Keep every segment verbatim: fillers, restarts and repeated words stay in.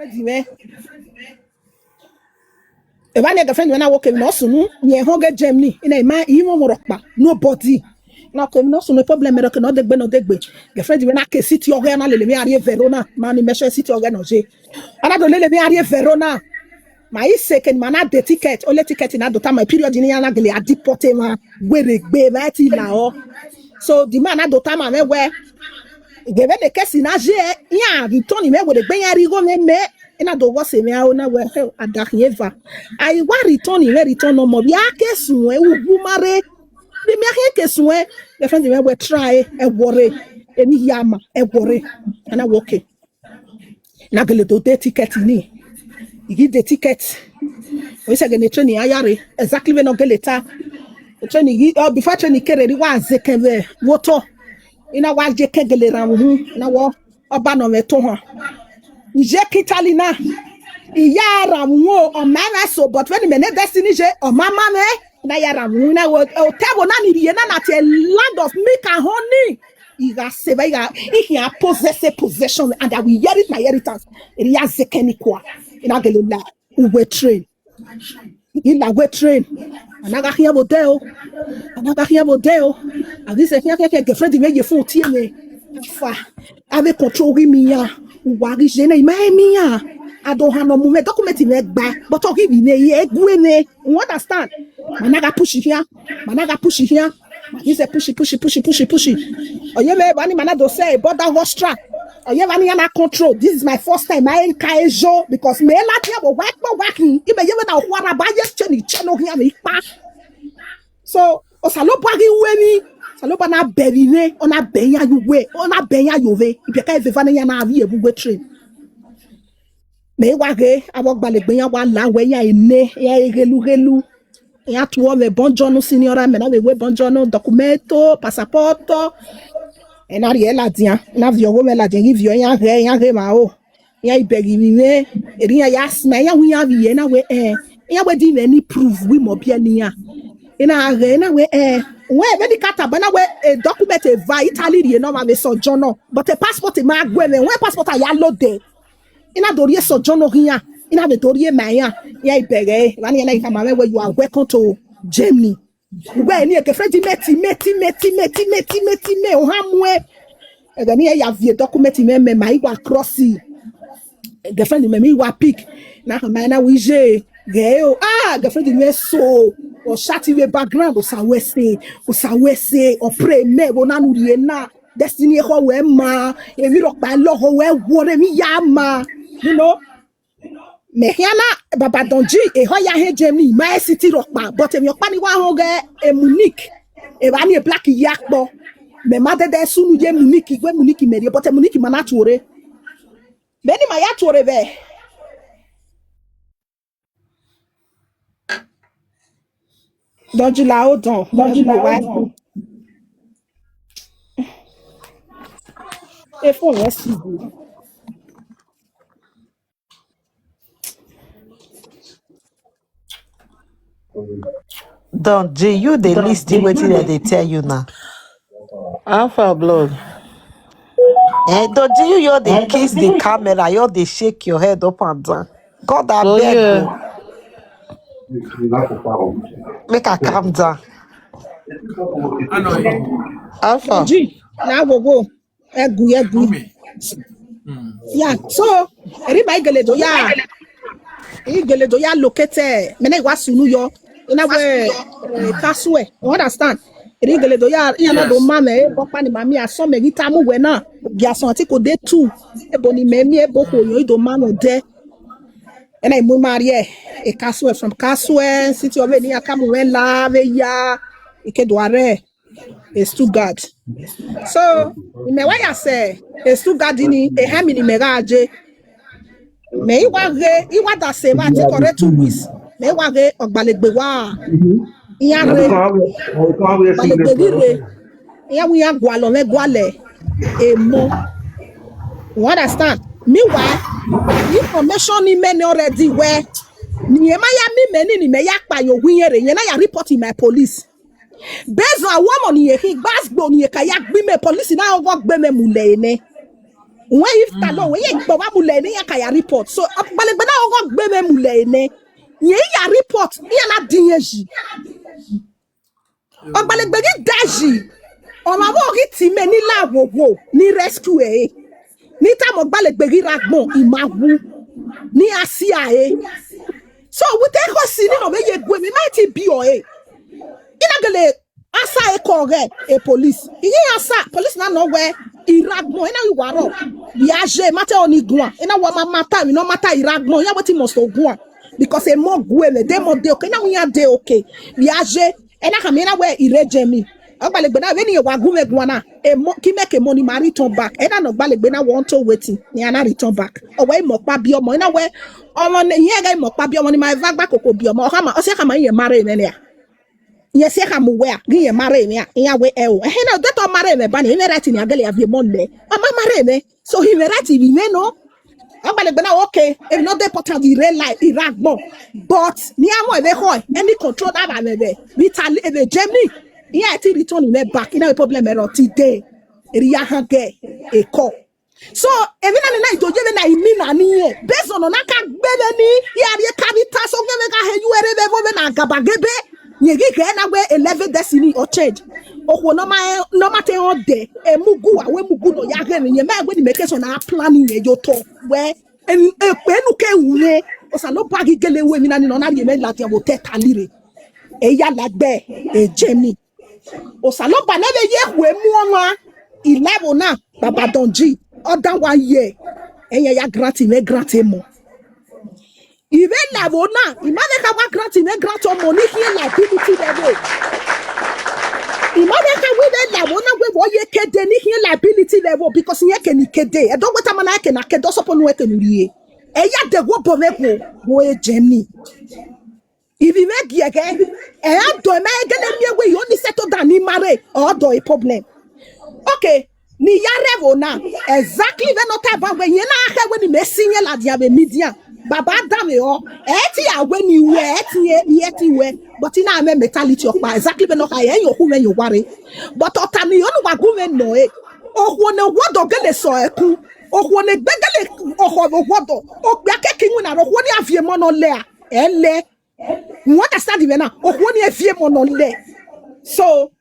Girlfriend me. Eba ni girlfriend me na woke me no sunu. Ni e honge Germany. Ina ima imo morokpa. Nobody. Na ke no sunu problem me roke no degbe no degbe. Girlfriend me na ke city oge na lele me ari Verona. Mani me city oge no je. Ana do lele me ari Verona. Ma ise ke mana de ticket, ole ticket na do ta my period ni ana gele adipote ma were gbe ma ti la o. So the man na do ta ma me we. Gebe de kesi na je ya return me were gbe ya ri go me me. Ina do go se me a ona we he ada he va. Ai wa return me return no mo bi a kesu e u bu mare. Bi me a he kesu e. The friend me we try e wore. Emi yama e wore. Ana woke. Na gele do de ticket ni. Igi de ticket. O se gene train ya yare. Exactly we no gele ta. Train igi oh before train kere ri wa ze keve. Woto. Ina wa je ke gele ran hu. Na wo oba no me to ho. Nje kitali na. Iya ran wo o ma na so but when me ne destiny je o ma ma me. Na ya ran hu na wo o te wo na ni ri na na te land of milk and honey. Iga seva iga ihi a possess possession and I will hear it my inheritance. Iri ya zekeni kwa. Ina gele la uwe train. Ina we train. Anaga hia bo deo. Anaga hia bo deo. Agi se hia ke girlfriend me ye fun tie me. Fa. Ave control wi mi ya. Wa gi je na ima mi ya. Ado ha no mu me document me gba. But ogi mi ne ye gwe ne. You understand? Managa push here. Managa push here. He say push, push, push, push, push. Oye me bani mana do say border hostra. Oye bani yana control. This is my first time. I ain't kaejo because me la dia bo wa po wa kin. Ibe ye na hwara ba ye cheni cheno hia me pa. So o salo ba gi we mi. Salo ba na be bi ne. Ona be ya yu we. Ona be ya yo we. Ibe ka eve vane ya na avi ebu we train. Me wa ge abo gbalegbe ya wa la we ya ene ya egelu gelu. Ya tuo me bonjono senior me na we we bonjono documento passaporto. E na ri e la dia na vi owo me la dia gi vi o ya ge ya ge ma o. Ya ibegi mi me eri ya ya sma ya wi ya vi ye na we eh. Ya we di me ni proof wi mo bie ni ya. Ina ge na we eh. We medical tabana we e document e va Italy ri e no ma we sojono but e passport e ma gwe me we passport a ya lo de. Ina dorie sojono hia. Ina be dorie ma ya. Ya ibege. Wani na ita mame where you are welcome to Germany. Where ni girlfriend meti meti meti meti meti meti me o hamwe. Ega ni ya vie document me me ma iwa cross. Girlfriend me mi wa pick. Na ma na wije. Ge o ah girlfriend me so. O shati we background o sa wese. O sa wese o pray me o na nu rie na. Destiny ho we ma, e mi ro pa lo ho we wo re mi ya ma. You know? Me hia na baba donji e ho ya he je mi ma e city ro pa but e mi o pa ni wa ho ge e Munich. E ba ni e black ya po. Me ma de de sunu ye Munich gwe Munich me ri but e Munich ma na tuore. Be ni ma ya tuore be. Donji la hold on. Donji la hold on. E phone yes. Don J, you dey listen wetin dem dey tell you now. How far blood? Eh, Don J, you you dey kiss the camera, you dey shake your head up and down. God abeg o. Make I calm down. How far? Ji, na go go. Egu, egu. Yeah, so riba igeledo ya igeledo ya located mene iwa sunu yo ina we kasue, you understand? Iri igeledo ya ya na do mame papa ni mami aso me gita mu we na gi aso ati ko de tu ebo ni memi ebo ko yo ido mame de. Ena imu marie e kasue from kasue city of ni akamu we la we ya ike duare e Stuttgart. So me wa ya se e Stuttgart ni e ha mi ni me ga je. Me iwa ge iwa da se ma ti kore two weeks. Me iwa ge ogbalegbe wa. Iya re ogbalegbe ri re. Iya wi ya gwalo me gwale. E mo. You understand? Meanwhile, information ni me ni already where ni e ma ya mi me ni ni me ya pa yo wi yere yen na ya report in my police. Based on what money he gbas gbo ni e ka ya gbi me police na ogo gbe me mule ne. When if talo, when ye gbawa mule ne ya ka ya report. So, Ogbalegbe na ogo gbe me mule ne. Ye ya report, ye na dinyeji. Ogbalegbe gi daji. Oma wo gi time ni la wo wo, ni rescue e. Ni ta mo Ogbalegbe gi ragbon, imawu. Ni asia e. So, we take us in, no, me ye gwe, me might be o e. Ina gele, asa e kore, e police. Iye asa, police na no we, iragbon, ina wi waro. Bi aje, mate oni gwa. Ina wa ma mata, mi no mata iragbon, ya weti must ogwa. Because e mo gwe me, de mo de okay, na we ya de okay. Bi aje, ina ka mi na we ireje mi. Ogbalegbe na, we ni wa gu me gwa na. E mo, ki make money ma return back. Ina no Ogbalegbe na want to waiting. Ni ana return back. O we mo pa bi omo, ina we, omo ne, ye ga mo pa bi omo ni ma va gba koko bi omo. O ka ma, o se ka ma ye marry me ne ya. Ye se ka mu we a, gi ye marry me a, ya we e o. Eh, na de to marry me ba ni, me right ni agele ya vie mo le. Ama marry me. So he me right bi me no. Ogbalegbe na okay. If not the important the real life, iragbo. But ni amo ebe ho, any control that ba me be. Vitali ebe Germany. Yeah, ti return me back. Ina problem ero today. Eri ya hange e ko. So, emi na ni na itoje me na imi na ni ye. Based on na ka gbele ni, ya ri ka bi ta so gbele ka he yu ere be vo be na gabagebe. Ye gi ke na we eleven destiny or change. Okwo no ma, no ma te on de. E mugu a we mugu no ya ge ni ye. Me we ni make so na plan ye yo to. We en e pe nu ke wu ye. Osa lo ba gi gele we mi na ni no na ri me la ti abo te talire. E ya lagbe, e jemi. Osa lo ba na be ye we mu oma. Ilabo na, Baba Donji. Other one ye. Eye ya grant me grant mo. Ive labo na, ima de ka wa grant me grant mo ni here liability level. Ima de ka we be labo na we wo ye kede ni here liability level because ye ke ni kede. E do weta mana ke na kede so ponu e ke ni rie. E ya de wo bo me wo, wo e jemi. Ivi me giege, e a do me gele mi ewe yo ni settle down ni marry, or do a problem. Okay, ni ya revo na, exactly ve no ta ba we ye na he we ni me sinye la dia be media. Baba da me o, e ti a we ni we, e ti ye, ni e ti we. But ina me mentality okpa, exactly ve no ka ye yo hu me yo ware. But o ta ni yo no wa gu me no e. O hu ne wo do gele so e ku. O hu ne gbe gele o hu wo do. O gbe ake kingu na ro hu ni avie mo no le a. E le. You understand me now? Okwo ni efie mo no le. So,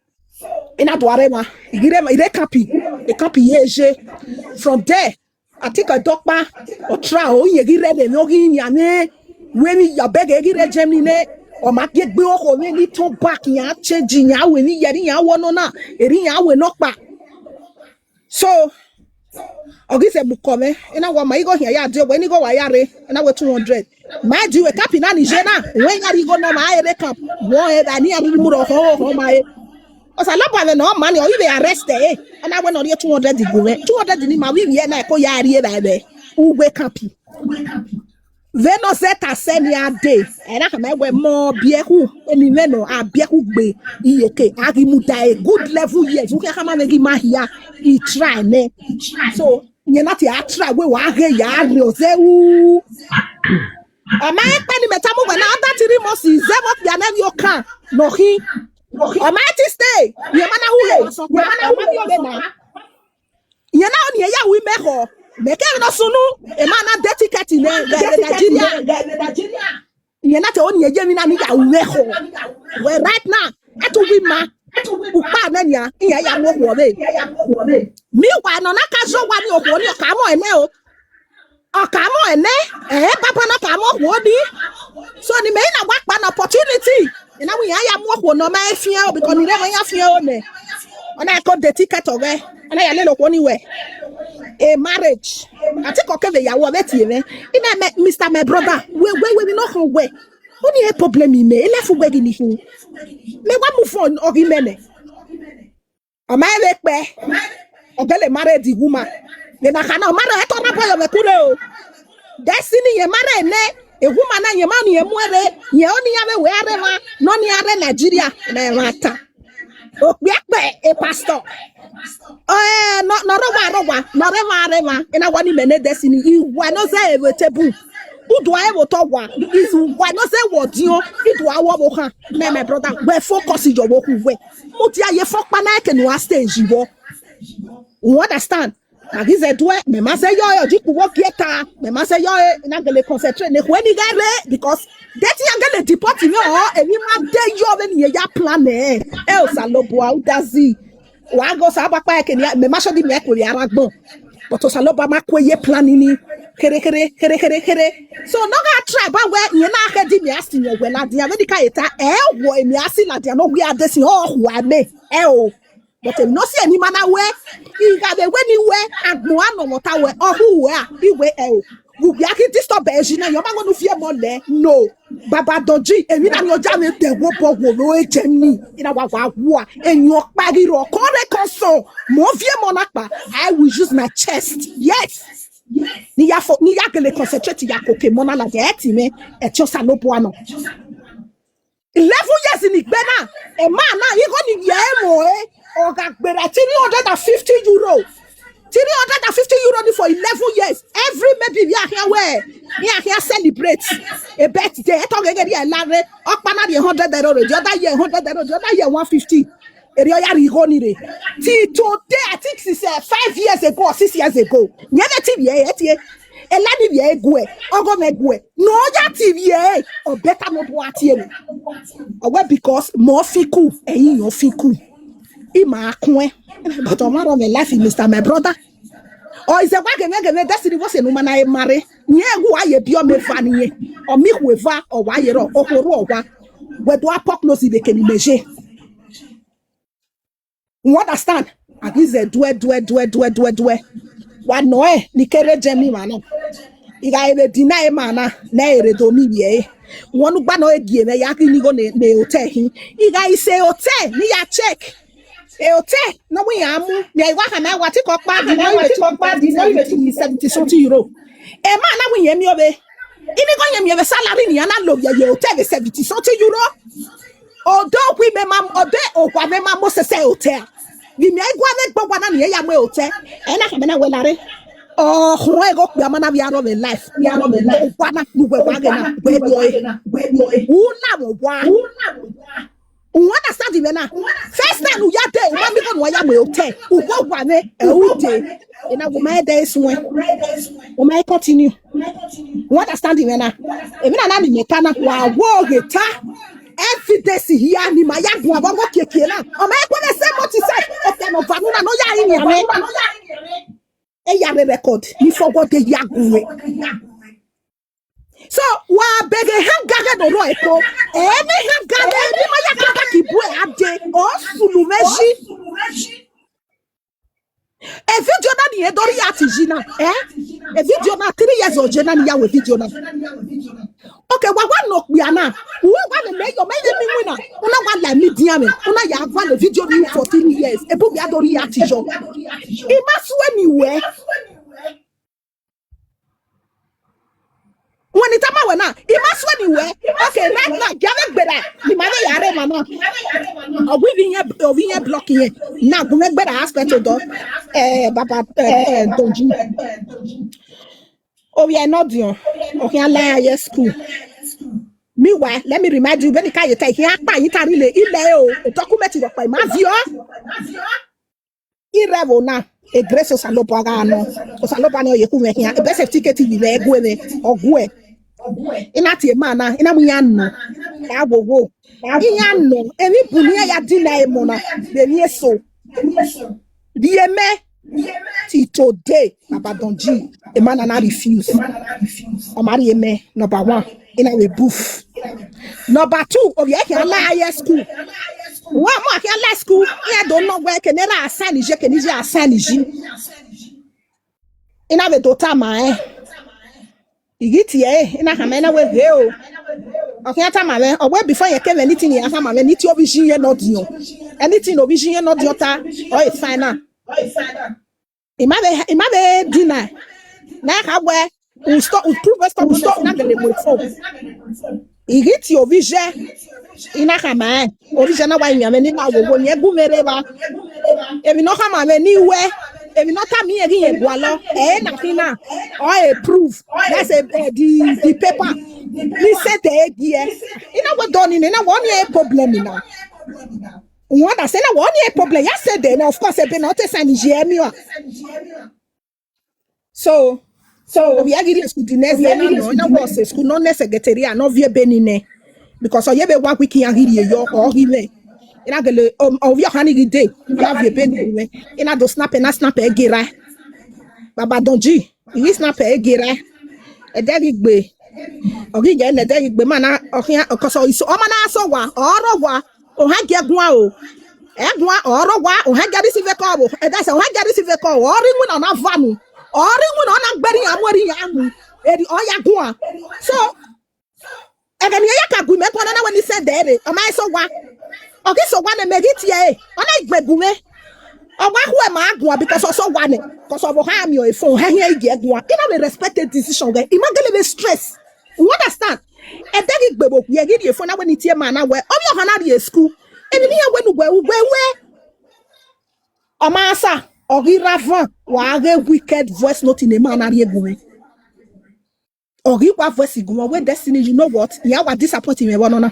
ina do arema, igire ma, ire kapi, e kapi yeje. From there, I think a dokpa, o tra, o ye gire de, no gi ni ane, we mi ya beg e gire Germany ne, o ma ge gbe o ko we ni turn back ya change ya we ni yeri ya wo no na, eri ya we no pa. So, Ogise Bukome, ina wa ma igo here ya de we ni go wa ya re, ina we two hundred. Ma di we kapi na ni je na, we ya ri go na ma ere kap. Wo e da ni ya ri mu ro ho ho ma e. Osa lo ba we no ma ni o ibe arrest e. Ina we no ri two hundred di go we. Two hundred ni ma wi ye na ko ya ri e ba be. U we kapi. Ve no se ta se ni a de. Era ka me we mo bieku. Eni ve no a bieku gbe. Iye ke. A gi mu da a good level ye. Zu ke ka ma me gi ma hia. I try me. So, nye na ti a try we wa ge ya re o ze u. O ma e pe ni me ta mu we na other three months, ze mo ya na yo kan. No hi. O ma ti stay. Ye ma na hu le. Ye ma na hu le na. Ye na oni ya wi me ho. Me ke no sunu. E ma na de ticket ne, de, de Nigeria. Ye na te oni ye mi na ni ya wi me ho. We right now, e tu wi ma. U pa na nya, ye ya mo ho we. Mi wa no na ka zo wa ni o ho ni o ka mo ene o. O ka mo ene, e baba na ka mo ho ni. So ni me na wa pa na opportunity. Ina wi ya ya mo ho no ma e fie o, because ni re mo ya fie o ne. Ona ko de ticket o we. Ona ya le lo ko ni we. A marriage. Ati ko ke ve ya wo ve ti ve. Ina me, Mister My brother. We, we, we, we no ho we. Oni e problem me. E le fu we gi ni hu. Me wa move on o gi me ne. O ma e ve pe. O gele marry the woman. Ye na kana o marry e to na boy o me kure o. Destiny ye marry ne. E woman na ye man ye mu ere. Ye oni ya ve we are ma. No ni are Nigeria. Na e ma ta. O pe pe e pastor. Eh, no, no, ro wa, ro wa, no, re wa, re wa. Ina wa ni me ne Destiny. I wa no ze e ve tebu. U do a e wo to wa. Is wa no ze wo dio. I do a wo wo ha. Me, my brother, we focus yo wo ku we. Mo ti a ye fo pa na ke no a stage wo. You understand? Magize due, me ma se yo yo jiku wo kieta, me ma se yo e na gele concentrate ne kwe ni gere, because deti ya gele deport ni o, emi ma de yo ve ni ya plan e. E o sa lo bo a udazi. Wa go sa ba pa ke ni, me ma so di me ko ya ragbo. But o sa lo ba ma kwe ye plan ni. Kere kere kere kere kere. So no ga try ba we ni na ke di me asi ni we la di a ve di ka eta e wo emi asi la di no we adesi o wa me. E o. But emi no si eni mana we. Iga be we ni we agbo ano mota we ohu we a iwe e o. Wu bi aki disturb e jina yo ma go nu fie mo le. No. Baba doji emi na ni oja me de wo bo wo lo e jemi. Ina wa wa wa. Enyo pari ro ko re kan so. Mo fie mo na pa. I will use my chest. Yes. Ni ya fo ni ya gele concentrate ya koke mo na la de eti me. E ti o sa lo bo ano. Eleven years in Igbena. A man now, he gonna be emo eh. Oga gbera three hundred and fifty euro. Three hundred and fifty euro ni for eleven years. Every maybe we are here where we are here celebrate a birthday. E to gege di lare. Okpana di hundred euro. The other year hundred euro. The other year one fifty. Eri oya ri go ni re. Till today, I think since uh, five years ago or six years ago. Nyebe ti bi e ti e. Elani bi e gwe. Ogo me gwe. No ya ti bi e. O better not what you. Owe because mo fiku, eyin yo fiku. I ma kun e. But o ma run me life, Mister My brother. O is a wage me geme destiny was a woman I marry. Nye gu aye bi o me fa ni ye. O mi ku eva o wa ye ro o ko ro o wa. We do apok no si be ke ni meje. You understand? Agize due due due due due due. Wa no e ni kere je mi ma no. Iga ebe dina e ma na na ere do mi ye. Wonu gba no e gi eme ya ki ni go ne ne hotel hin. Iga ise hotel ni ya check. E hotel no we ya mu. Mi ai wa ha na wa ti ko pa di no we ti ko pa di no we ti seventy something euro. E ma na we ye mi obe. Ini go ye mi obe salary ni ana lo ye ye hotel be seventy something euro. Odo kwi me mam odo okwa me mam mo se se hotel. Bi mi ai gwa me gbo gwa na ni ya mo hotel. E na ka me na we lare. Oh, ho e go kwi ama na bi aro me life. Bi aro me life. Okwa na nu we wa ge na we do e. U na mo wa. U understand me na? First time u ya de, u ma mi go no ya mo hotel. U go gwa me e u de. E na go me de so e. U ma continue. Wọ́n understand mi na? Èmi náà ní mi ta na wà wọ́ òye ta. Evidence here ni màá yá gun àwọn ọmọ kékeré náà. Ọmọ ẹgbẹ́ rẹ̀ ṣe mo ti ṣe. Ọ̀sẹ̀ náà fanu náà ló yá yín yàrá. Ẹ yà rẹ̀ record ní fọwọ́ de yá gun rẹ̀. So wà á bẹ̀rẹ̀ hangare lọ́rọ̀ ẹ̀ kọ́. Ẹ̀ẹ́mí hangare ní màá yá kábàkì bú ẹ̀ á de. Ọ̀ sùlù méjì. A video na ni edori ya ti jina. Eh? A video na three years oje na ni ya we video na. Okay, wa wa no kpia na. Wa wa me me yo me me mi na. Una wa la mi dia me. Una ya wa le video ni fourteen years. E bu bi adori ya ti jo. I ma sue ni we. When it ama we na, I ma sue ni we. Okay, right now, give me better. Ni ma ya re ma na. Ovi nye ovi nye block ye. Na gu me better aspect do. Eh, baba eh eh donji. Oh, we are not doing. Okay, I lie yes school. Meanwhile, let me remind you, when the car you take here, pa you tari le ile o, document you pa ma vio. Irevona, e grace Osalopo aga no. Osalopo no ye ku me here. E be certificate ni le gu me, ogu e. Ina ti e ma na, ina mu ya no. Ya wo wo. Ya no. Emi bu ni ya di na e mo na. Be ni eso. Di e me. Till today, Baba Donji, a man and I refuse. Omari Eme, number one, in a booth. Number two, of your higher school. One more higher school, I don't know where can ever assign is, can ever assign is. In a daughter, my. Igiti e, ina hama ina we he o. Okin ata ma we, o we before you came anything ya hama we, niti obi jin ye no dio. Anything obi jin ye no dio ta, o e fine na. Ima be, ima be dina. Na ka we, u stop, u prove stop, u stop na gele mo fo. Igiti obi je, ina hama e. Obi je na wa nya me ni na wo wo ni egu mere ba. Emi no hama me ni we. Emi no ta mi egi ye gwa lo. E na fina. O e prove. That's a, eh, the the paper. Ni se te egi e. Ina we doni ni na wo ni e problem na. Won da se na wo ni e problem. Ya se de na of course e be no te sani je mi o. So, so we are getting school the next day. No, no, no, was school, no, next secretary, no, we be nine. Because you be work week in here, you, or he may. Ina gele, um, or we are honey day. Ina we be nine. Ina do snap, ina snap, egera. Baba Donji, he snap, egera. Edegigbe. Ogi je ne edegigbe mana, okia, okoso iso, omana so wa, oro wa, oha je gwa o. Egwa, oro wa, oha je receive call o. Eda se, oha je receive call o. Ori ngun na vanu. Ori ngun na gberi amori amu. Edi oya gwa. So, ega ni ya ka gu me kwa na we ni se dere. Oma so wa. Ogi so wa ne megitie. Ona igbe gu me. Owa hu e ma gwa because so wa ne. Because of how me o phone. He he ige gwa. You know, we respect the decision. Imagine the stress. You understand? Edegigbe bo ye gi phone na we ni tie mana we. Obi ohana ri school. Emi ni ya we nu we we we. Oma sa, ogi ravan, wa ge wicked voice note in a man na ri egun. Ogi wa voice igun we destiny, you know what? Ya wa disappoint me one na.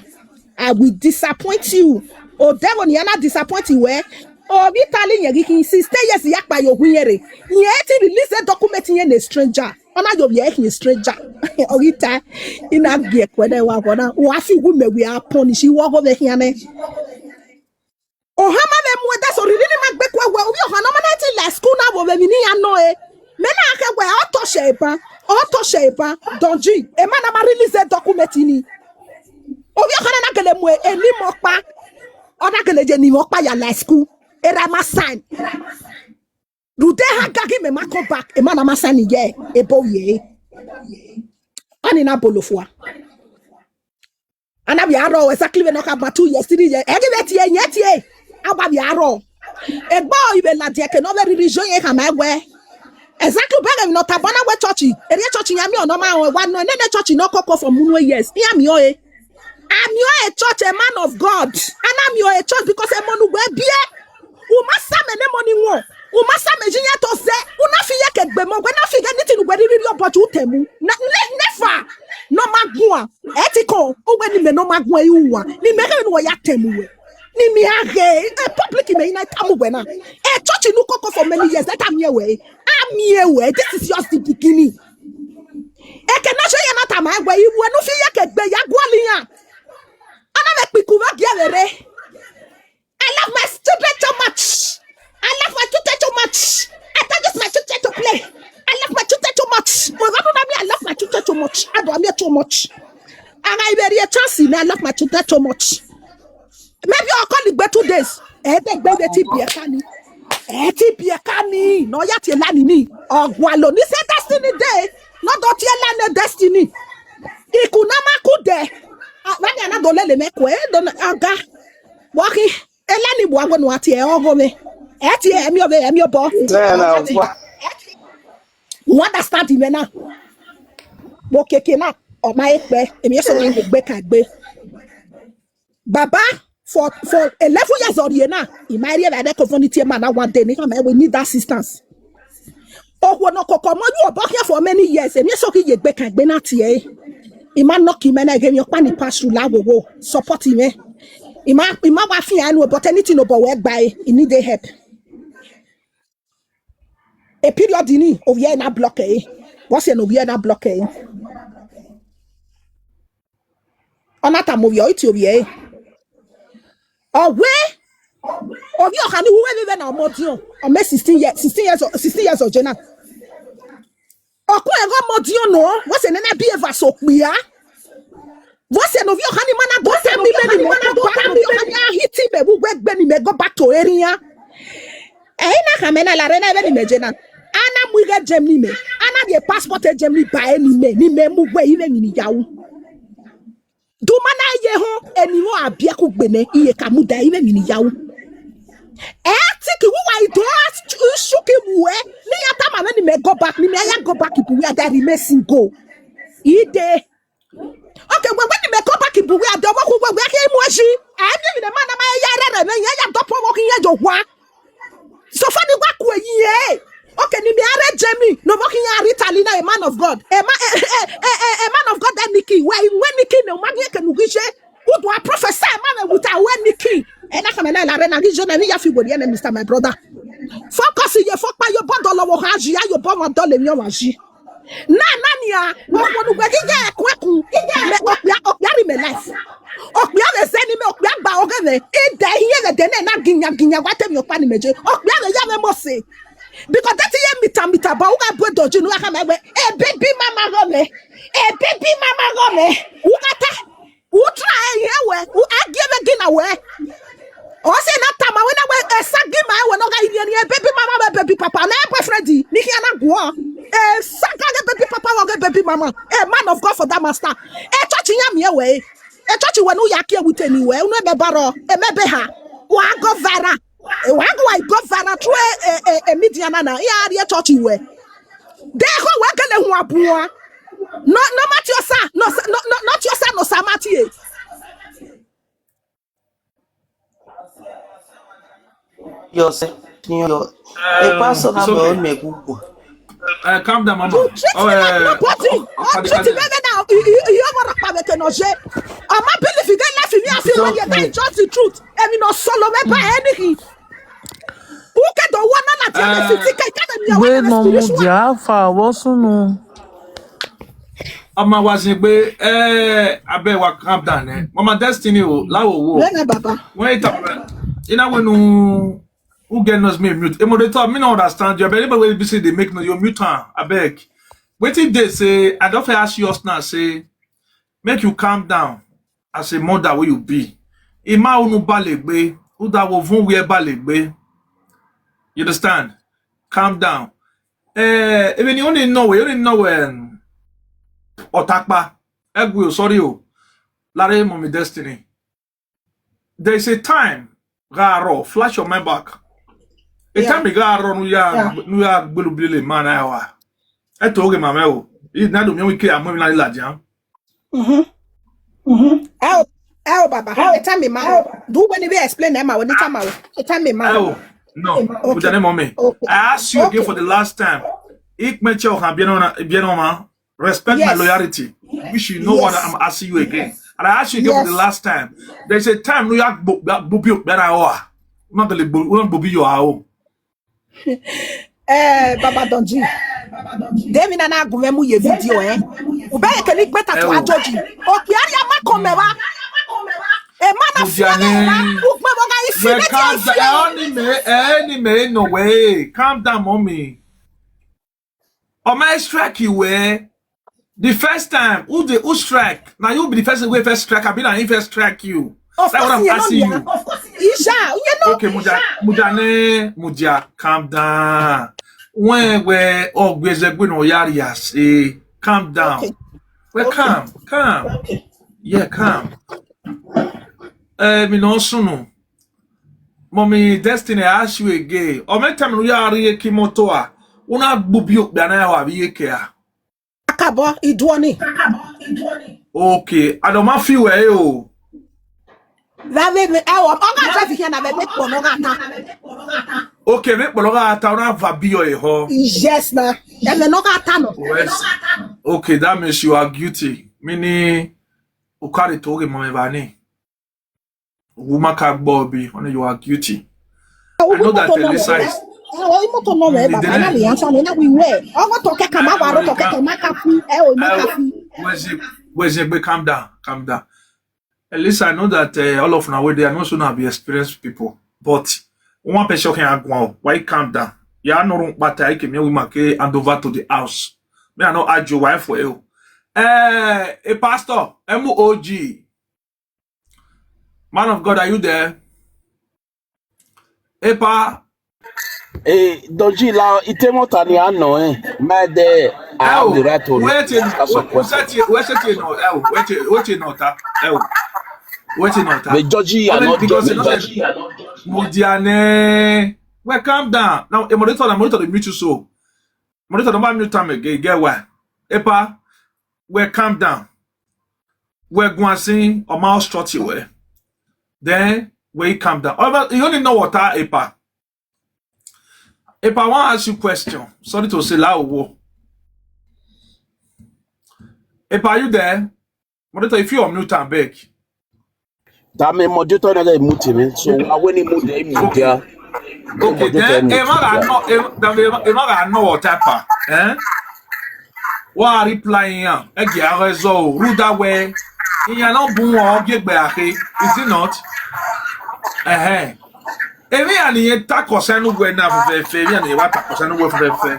I will disappoint you. O devil ni ana disappoint you we. Ogi tali ye gi since ten years ya pa yo hu yere. Ye ti release a document ye na stranger. Ona yo ye hin stranger. Ogi ta ina gi ekwe na wa gona. Wa fi gu me we are punish. Iwo go be hin ane. Ohama ve mu eda so riri ni magbe kwa we. Obi ohana mana ti la school na wo ve mi ni ya no e. Me na ke we oto shepa. Oto shepa. Donji. E mana ma release document ni. Obi ohana na gele mu e ni mo pa. Ona gele je ni mo pa ya la school. Era ma sign. Rude ha gagi me ma come back. E mana ma sign ye. E bo ye. Ani na bolofua. Ana bi aro exactly we no ka ma two years, three years. Egi we tie, ye tie. Aba bi aro. Egbo ibe la die ke no very region ye ka ma we. Exactly be no tabana we church. Eri church ya mi ono ma o wa no ne ne church no koko for munu years. Ya mi o e. Ami o a church, a man of God. Ana mi o a church because e monu we bie. Uma sa me ne moni wo. Uma sa me jinya to se. Una fi ye ke gbe mo. We na fi ge niti nu we riri oboju temu. Na ne never. No magua. Etiko. Uwe ni me no magua iwa. Ni me ke no ya temu we. Ni mi age. E public me ina tamu we na. E church nu koko for many years. That am here we. Am here we. This is just the beginning. Eke na shoye na tama we. Iwe nu fi ye ke gbe ya gwali ya. Ana me piku we gi awere. I love my student too much. I love my children too much. I don't use my children to play. I love my children too much. My God, I mean, I love my children too much. I don't mean too much. And I very a chance in I love my children too much. Maybe I'll call it two days. Eh, they be the T B K ni. Eh, T B K ni. No, ya ti la ni ni. Ogwalo ni se destiny day. No, don't you learn the destiny. Ikunama kude. Ah, when you not gonna let me kwe, don't aga. Walking. Elani bua gwenu ati e ogo me. Eti e emi obe emi obo. Then uh, what? You understand me now? Bo keke na. O ma ekpe. Emi eso ni gbe ka gbe. Baba, for for eleven years or ye na. I ma ri e na de community man na one day ni ka me we need assistance. Okwo no koko mo you obo here for many years. Emi eso ki ye gbe ka gbe na ti e. I ma no ki me na ge mi opa ni pass through la wo wo. Support me. I ma i ma wa fi anu but anything no bo we gba e. I need the help. A period ni o ye na block e. What's no ye na block e? Ona ta mo yo iti o ye. Owe. Obi oha ni uwe bebe na omodion. Ome sixteen years, sixteen years, sixteen years of Jenna. Oku ego modion no. What's a nena be ever so clear? What's a no vio hani mana go tell me many mana go tell me many hiti me we gbe ni me go back to area. Eh na ka me na la rena be ni me Jenna. Ana mu ge jem ni me. Ana de passport e jem ni ba e ni me. Ni me mu gbe ive ni yawo. Dumana ye ho eni ho abia ku gbene iye kamuda ive ni yawo. Eh tiki wu wa ido shuki mu e. Ni ya tama me ni me go back ni me ya go back ibu we ada remain single. Ide. Okay, when when me come back ibu we ada wo ku we we ke mu ashi. Eh ni me man na ma ya rere me ya ya dopo wo ki ye jo wa. So far the work we ye. Okay, ni me are Jamie. No working ya Rita Lina, a man of God. A man, a, a, a, a, a man of God that Nikki. Where when Nikki no man ye ke nugishe. Who do I prophesy man with a when Nikki? And I come and I run and you know me ya fi go the enemy, Mister my brother. Focus ye fokpa yo bodo lo wo ha ji, ayo bo ma dole mi wa ji. Na na ni a, wo wo nu gbe gige ku ku. Me okpia okpia ri me life. Okpia le zeni me okpia gba oge me. Ide hiye le de ne na ginya ginya wa te mi okpa ni meje. Okpia le ya me mo se. Because that ye mita mita ba uga bwe doji nu aka me we. E baby mama go me. E baby mama go me. Uga ta. Utra e ye we. U agie me gina we. O se na tama we na we e sagi ma we no ga ini ni e baby mama we baby papa na e boyfriend ni ki ana guo. E saga ge baby papa wo ge baby mama. A man of God for that master. E church nya mi e we. E church we no ya ki e with anywhere. No be baro. E me be ha. Wa go viral. E wa go wa go viral through e e e media na na. Ya ri e church we. De ko we kele hu abua. No no Matthew sa. No sa- no no not your son no sa Matthew. Yo se yo. E paso na me o me gugu. Uh, calm down, mama. You treat me like nobody. You treat me now. You you you are not power to no je. I'm not believe you dey laugh me. I feel like you dey just the truth. I mean, no solo me by anything. Who can do one na tell me fifty K can me Wait, no, Mudia, how far? What's no? Ama was in gbe eh abeg wa calm down eh. Mama Destiny o lawo wo. Where na baba? When it happen, you know when who get knows me mute. E moderator, me no understand you. But anybody wey be say they make no you mute am. Abeg. Wetin dey say I don fit ask you us now say make you calm down as a mother wey you be. Ima unu balegbe, uda wo vun wie balegbe. You understand? Calm down. Eh, even you only know, you only know when Otakpa, Egwu, sorry, oh, Larry, Mommy Destiny. There is a time, Garo, flash your mind back. A Yeah. time, Garo, nu ya, Yeah. nu ya, gbelu bile man, I wa. I told him, I'm out. He not the only kid, I'm not like that. Mm-hmm. Mm-hmm. Oh, oh, baba. How the time me ma? Do when we explain them? When the time ma? The time me ma? Oh, no. Okay. With the name of me. Okay. I ask you again Okay. for the last time. Ik me cho ha bien on, bien on, ma. Respect my Yes. Loyalty. Which you know what Yes. I'm asking you again. And I ask you again for the Yes. Last time. They say time no yak bobi obi obi na wa. Not the bobi your own. Eh, Baba Donji. Demi na na gume mu ye video eh. Ube ke ni gbeta to Ewo. Ajoji. Opi ari ama ko me wa. E ma na Mudia fia na. ne. Ugbe mo ga isi Well, ne calm ti down. fia. Enemy, enemy, no way. Calm down, mommy. Oh my strike you eh. The first time, who the who strike? Now you be the first way first strike. I be na him first strike you. Of That's what course, I'm you know asking me. you. Isha, you know. Okay, Mudia, Mudia ne, Mudia, calm down. When we oh we no yari say, calm down. Okay. Well, Okay. Calm, calm. Okay. Yeah, calm. Eh, mi no sunu. Mommy Destiny, I ask you again. O me time you are ye kimoto a. Una gbubi okpia na wa bi yeke a. Akabo iduoni. Okay, I don't ma feel well o. That way me I want. Oga drive here na me me kono ga ta. Okay, me pologa ata una va bi yo e ho. Yes na. E me no ga ta no. Yes. Okay, that means you are guilty. Meaning, ukari toge mame vani. Woman ka gbobi, only you are guilty. I know that Elisa is. Oh, imo to no me baba na le answer na we we. Ogo to ke kama waro to ke kama kafi. E o ma kafi. Where's it? Where's it? Calm down, calm down. Elisa, I know that uh, all of now where they are not so now be experienced people, but one person can ask, why calm down? Yeah, no room, but I can me we make hand over to the house. Me I no argue why for you. Eh, a pastor, M O G. Man of God, are you there? Epa, Eh, Doji la itemo tani ano eh. My de I have the right to wait till ask a wait question. till wait till no, eh, wait till wait till no ta, eh, wait till no ta. The Doji are Only not because judging. you know that Mudiane. Well, calm down. Now, a moderator, a moderator, the mute you so. Moderator, don't mute time again. Get why? Epa, well, calm down. Well, go and sing or mouse short you well. Then, well, calm down. However, you only know what I, Epa. Epa, I want to ask you a question. Sorry to say, la wo. Epa, are you there? Moderator, if you unmute and beg. That mean moderator na dey mute me. So I when he mute them mute there. Okay, then ema ga no, ema ga no whatever. Eh? Wa reply yan. E gi a rezo ruda we. Iyan no bun o gbe gbe ahe. Is it not? Eh eh. Emi ani yen ta kosenu we na fe fe, emi ani wa ta kosenu we fe fe.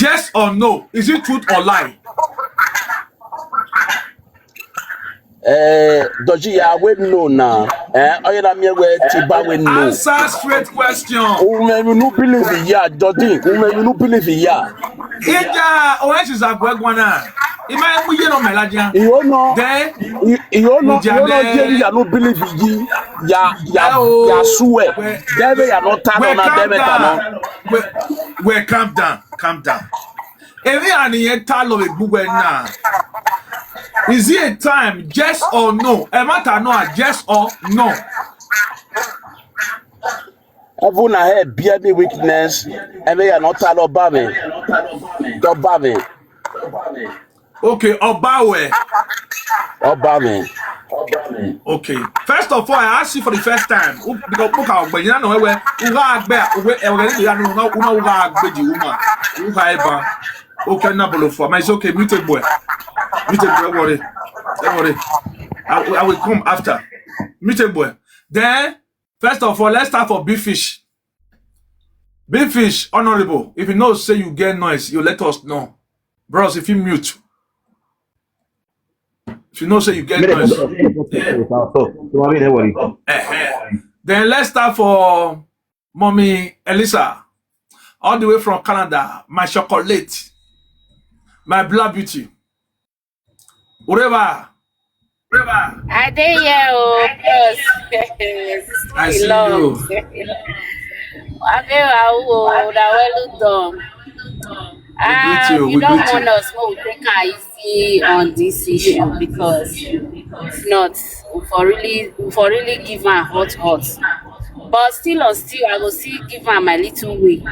Yes or no? Is it truth or lie? Eh, doji ya we no na. Eh, oye na mi we ti ba we no. Answer straight question. Ume you no believe ya, doji. Ume you no believe ya. Ija o e si za gwe gwana. Ima e mu ye no melaja. You know. Then You, you know, you know, Ujade. Jerry, you no believe yi. Ya, ya, Oh. Ya swear. Debe ya no tano na debe tano. We, we calm down, calm down. Emi ani yen ta lo egbu we na. Is it a time? Yes or no? E ma ta no, yes or no? Even I have bear me weakness. Ebe ya no tano ba me. Do ba me. Okay, Obawe. Oba me. Okay. First of all, I ask you for the first time. U- Because book out, but you know where we are there. We are there. We are there. We are there. We are there. Okay, na bolo for. It's okay. Mute boy. Mute boy. Don't worry. Don't worry. I, will- I will come after. Mute boy. Then, first of all, let's start for Big Fish. Big Fish, honorable. If you know, say you get noise, you let us know. Bros, if you mute. If you know, say you get noise. Eh, eh. Then let's start for Mommy Elisa, all the way from Canada. My chocolate, my black beauty. Whatever. I dey here, oh, bros. I see you. Abeg, oh, na well done. Ah, greet you, we we don't greet want you. Us, but we take am easy on this issue because if not, we for really, we for really give am hot, hot. But still on still, I go still give am my little way.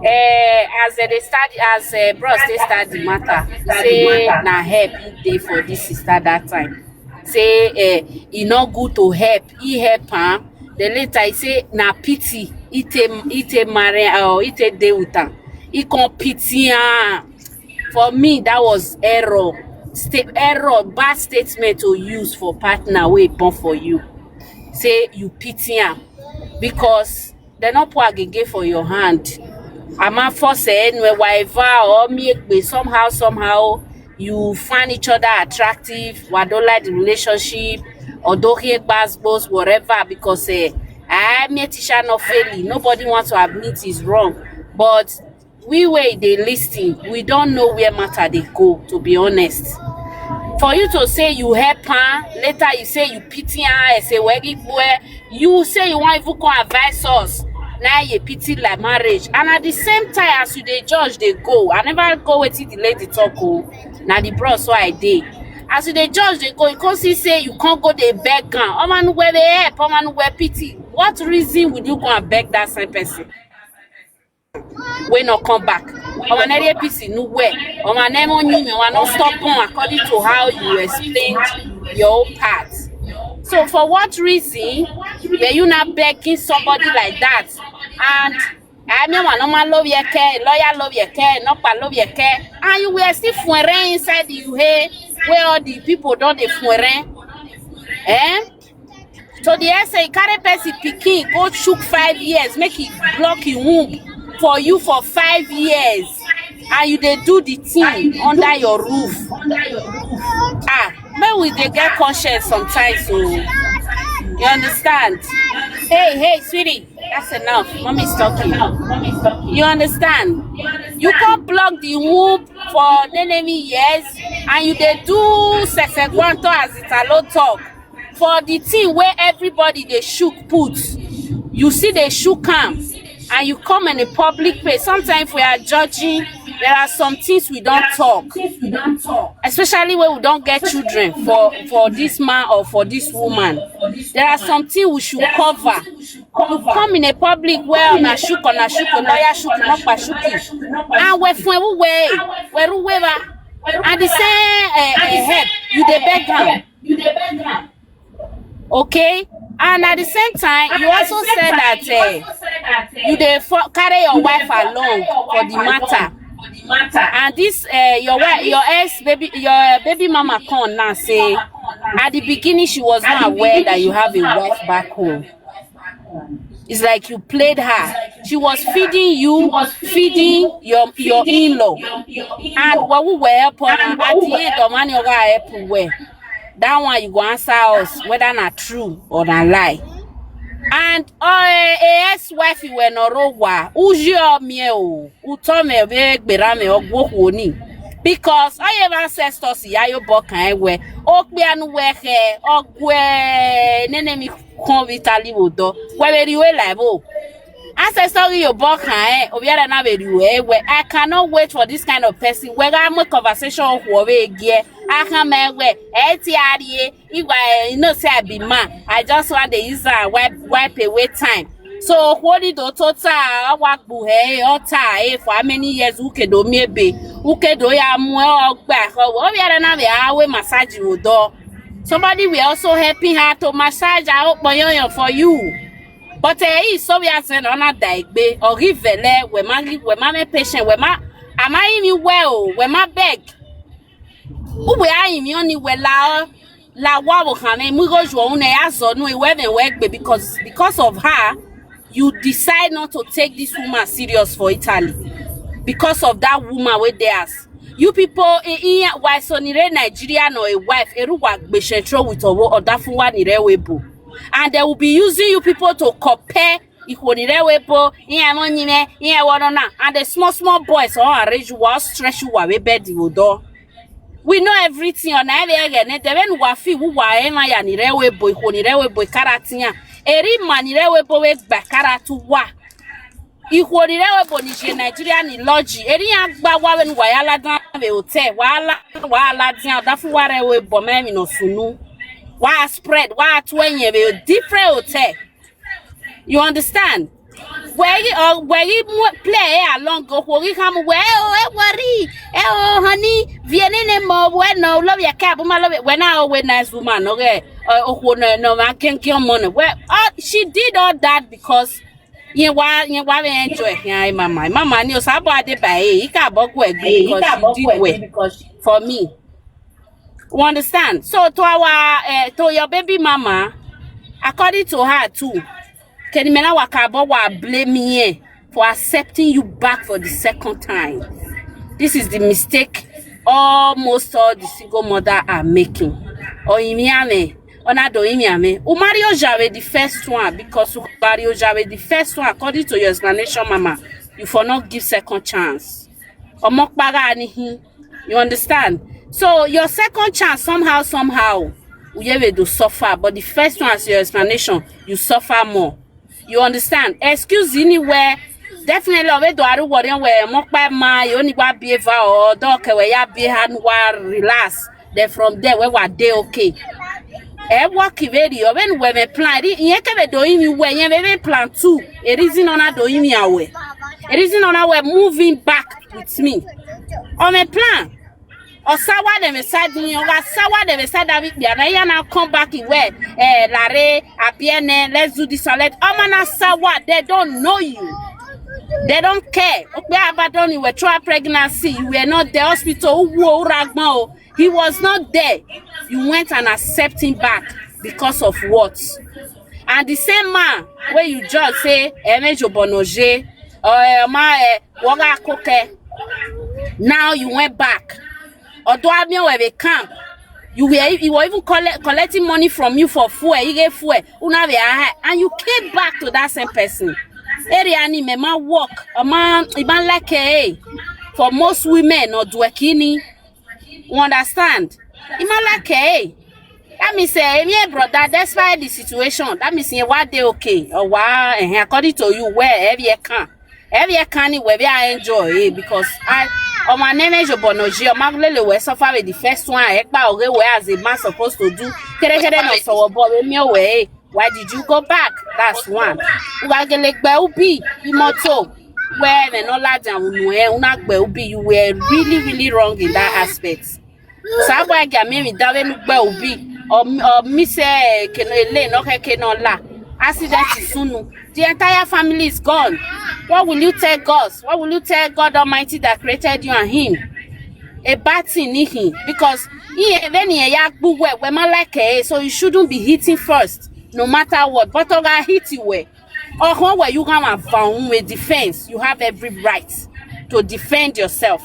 Eh, as dem dey start, as uh, bros dey start the matter, say na help he dey for this sister that time. Say eh, e no good to help, he help am. Then later he say na pity, he take he take marry or he take dey with am. He come pity am. For me, that was error. Sta- error, bad statement to use for partner wey born for you. Say you pity am because dem no pour agege for your hand. Ama force anywhere, whatever, or make somehow, somehow you find each other attractive, wa don like the relationship, or don hear gbas gbos, whatever, because eh, I me teacher not failing. Nobody wants to admit is wrong, but we wey dey listen, we don't know where matter dey go. To be honest, for you to say you help her, later you say you pity her, I say well, if where you say you want even come advise us, now you pity like marriage, and at the same time as you dey judge dey go, I never go wetin the lady talk o. Na the bros wey I dey. As you dey judge dey go, you come see say you can't go dey beg am. Oman where they help, oman where pity. What reason would you go and beg that same person? Wey no come back. Oman area P C no where. Oman name on you, oman no stop on according to how you explained your own part. So for what reason were you not begging somebody like that? And I mean, one normal love your care, lawyer love your care, not love your care, and you were still foreign inside the U A where all the people don't dey foreign. Eh? To the essay, carry person pikin go chook five years, make it block your womb for you for five years, and you dey do the thing under your roof. Ah, make we dey get conscience sometimes, so you understand? Hey, hey, sweetie, that's enough. Mommy's talking. You understand? You can't block the womb for many years, and you dey do sese guanto as it alo talk. For the thing where everybody dey shook put, you see they shook am, and you come in a public place. Sometimes we are judging. There are some things we don't talk, especially when we don't get children for for this man or for this woman. There are some things we should cover. You come in a public where una shook, una shook, lawyer shook, mokpa shook, and we fun we we we and the same uh, uh, help you dey beg am. Okay, And at the same time, you also said that uh, you dey fo- carry your wife along for the matter. And this uh, your wife, your ex baby, your baby mama come now say, at the beginning she was not aware that you have a wife back home. It's like you played her. She was feeding you, feeding your your in-law. And what we were help her, at the end of money, help her well. That one you go answer us whether na true or na lie. And uh, a ex-wife we no rowa. Uji o mi o. Uto me be gbera me ogwo ni. Because all your ancestors ya yo bokan ewe. Okpe anu we he ogwe nene mi kon vitali wodo. We be riwe laibo. Ancestors yo bokan e. Obiara na be riwe ewe. I cannot wait for this kind of person. We ga mo conversation okwo we gie. Aha me we. Eti arie. Igwa, eh, you know say I be man. I just want the use and wipe wipe away time. So holy do tota awakbu he ota e for how many years ukedo miebe ukedo ya mu ogba ho obiara na be awe massage odo. Somebody will also helping her to massage her okpoyoyon for you. But eh so we are saying ona daigbe or givele we ma we ma me patient we ma am I even well we ma beg. Ugbe ayi mi oni we la la wa wo kan me mu go jo un e azo nu e we me we gbe because because of her you decide not to take this woman serious for Italy because of that woman wey dey as you people in in why so nire Nigeria no a wife eruwa gbe central with owo odafunwa nire webo and they will be using you people to compare ikonire webo iye mo nyime iye wono na and the small small boys all arrange you all stretch you wa we bed you do we know everything on every ege ne de when wa fi wu wa e ma ya ni rewe boy ko ni rewe boy karatinya eri ma ni rewe boy we gba karatu wa iko ni rewe bo ni je Nigeria ni lodge eri ya gba wa when wa ya la dan be hotel wa la wa la dia da fu wa rewe bo me mi no sunu wa spread wa tu enye be different hotel. You understand? Where you or where you play along go where you come where oh eh worry eh oh honey viene ne mo bueno love your cab ma love when I always nice woman okay oh no no ma can kill money well uh, she did all that because you why you why we enjoy yeah mama mama ni osabo ade by e ka bogo egbe because she did well for me. You understand? So to our uh, to your baby mama, according to her too, Kenimena Wakabo wa blame here for accepting you back for the second time. This is the mistake almost all the single mother are making. Or imiame, or not do imiame. Umario Jawe the first one because Umario Jawe the first one, according to your explanation, mama, you for not give second chance. Omokpaga anihi. You understand? So your second chance somehow somehow Uyebe do suffer, but the first one as your explanation, you suffer more. You understand? Excuse anywhere. Definitely, ove do aru worry where mokpa ma you only wa behave or dog where ya be hand wa relax. Then from there we were dey okay. E work very or when we me plan. Yen ke be do imi we yen be plan too. A reason on do imi awe. A reason on we moving back with me. On me plan. Osawa dem beside me, oga sawa dem beside that week. They are now come back in where eh lare abiene let's do this and let omana sawa they don't know you. They don't care. Okpe abandon you were through pregnancy, you were not the hospital. Uwo uragban o. He was not there. You went and accept him back because of what? And the same man where you just say emejo bonoje or eh, ma eh, woga koke. Now you went back. Although I mean where they camp, you were you were even collect, collecting money from you for fuel. You gave fuel, una be high, and you came back to that same person. Area ni me ma work, a man, a man like eh, for most women not working. You understand? Imalake, eh? That means say, me brother, despite the situation, that means say, what they okay or what eh, according to you, where every can, every can where we are enjoy eh, because I, on my name is Obonoji, on my lele we suffer with the first one, ekpa oge we as a man supposed to do. Kere kere no so boy me away. Why did you go back? That's one. Ugagelegbe ubi imoto where me no lad and unu eh una gbe ubi you were really really wrong in that aspect. Sabwa ga me mi dawe nu gbe ubi. Or, or me say, eh, keno ele, no ke keno la. Accident is sunu. The entire family is gone. What will you tell God? What will you tell God Almighty that created you and him? A bad thing, nihin. Because he, when he ya gbu we, we man like eh, so you shouldn't be hitting first, no matter what. But oga hit you we. Or when we you come and found with defense, you have every right to defend yourself.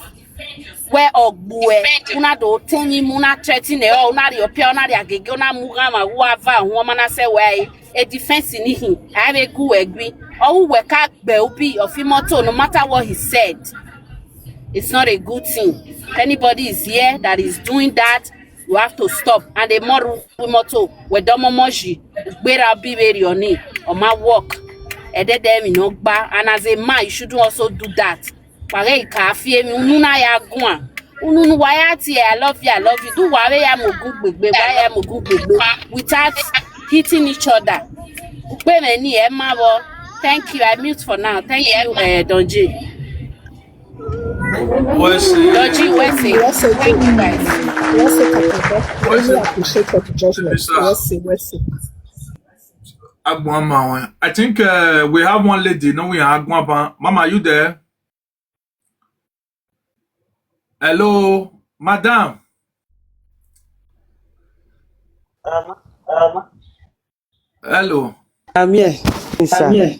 Where ogbue, una do tenyi, una threaten e, una ri opia, una ri agege, una muga ma wu ava, wu mana se we, a defense in him. I have a good agree. Or who we ka be obi of him motto, no matter what he said. It's not a good thing. If anybody is here that is doing that, you have to stop. And the more motto, we domo moji, gbera bi very on it, or my work. And then them in Ogba. And as a man, you shouldn't also do that. Pare ka fi emi, unu na ya gwa. Unu nu wa ya ti, I love you, I love you. Do wa we ya mogu gbegbe, wa ya mogu gbegbe without hitting each other. Upe me ni e ma wo. Thank you. I mute for now. Thank you, uh, Don J. What's Don G, what's it? What's it? Thank you, guys. What's it? What's Really it? Appreciate your judgment. Sir. What's it? What's it? Agbon Mawen. I think uh, we have one lady. No, we are Agbon. Mama, you there? Hello, madam. Hello. I'm here, sir. Eh,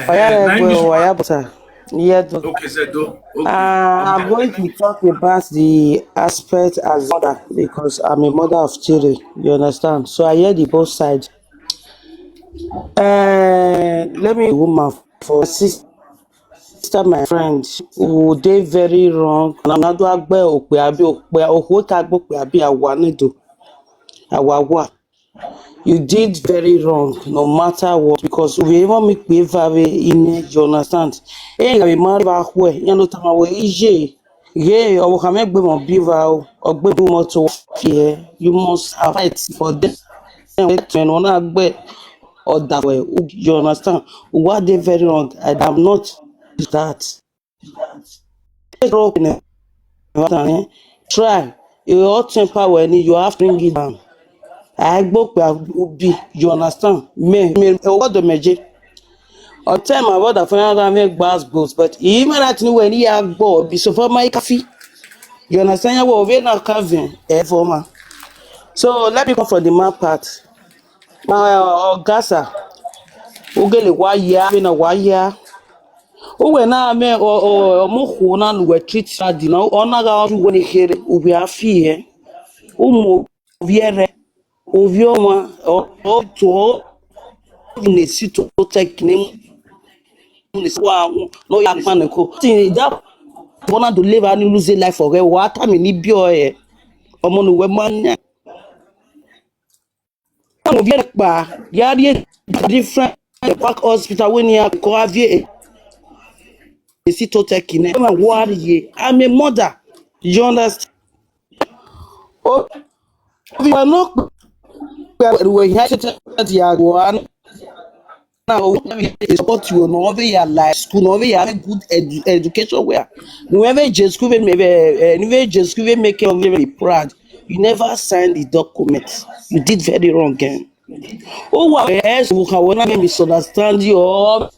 Oya eh, na Egbe English. Oya Buta. Yeah, do. Okay, sir, do. Okay. Uh, I'm going to talk about the aspect as mother because I'm a mother of three. You understand? So I hear the both sides. Uh, let me woman for sister, my friend, who dey very wrong. Na do agbe okpe abi okpe okwo ta gbo pe abi awa nido awa wa. You did very wrong, no matter what, because we even make me vary in, you understand? Hey, I marry back where you know tama we ije. Yeah, or we can make them be vow or be more to here. You must have it for them. And when I be or that way, you understand? What they very wrong. I am not that. Try. Your hot temper when you have to bring it down. I go be, you understand? Me, me, what the magic? Or tell my brother for another make bars goes, but he even that thing when he have go be so for my coffee. You understand? What we not having a former. So let me come from the man part. My uh, Gasa, ugele wa ya, we na wa ya. Uwe na me o o mo ko na lu we treat sadi na ona ga ju we ni here ubi afi e. Umo viere ovio ma o o to ni si to take ni ni si wa no ya pa ni ko. Ti da bona do live and lose life for wa ta mi ni bi o e. Omo no we man. Mo vie pa ya ri different back hospital when you ko avie. E si to take in. Ma worry. I'm a mother. You understand? Oh, we are not we have to take that ya go on. Now we support you no over your life school no over your good edu- education where whoever just school me eh, anyway just school make you very proud. You never signed the document. You did very wrong, eh? Oh, what else we can wanna misunderstand you or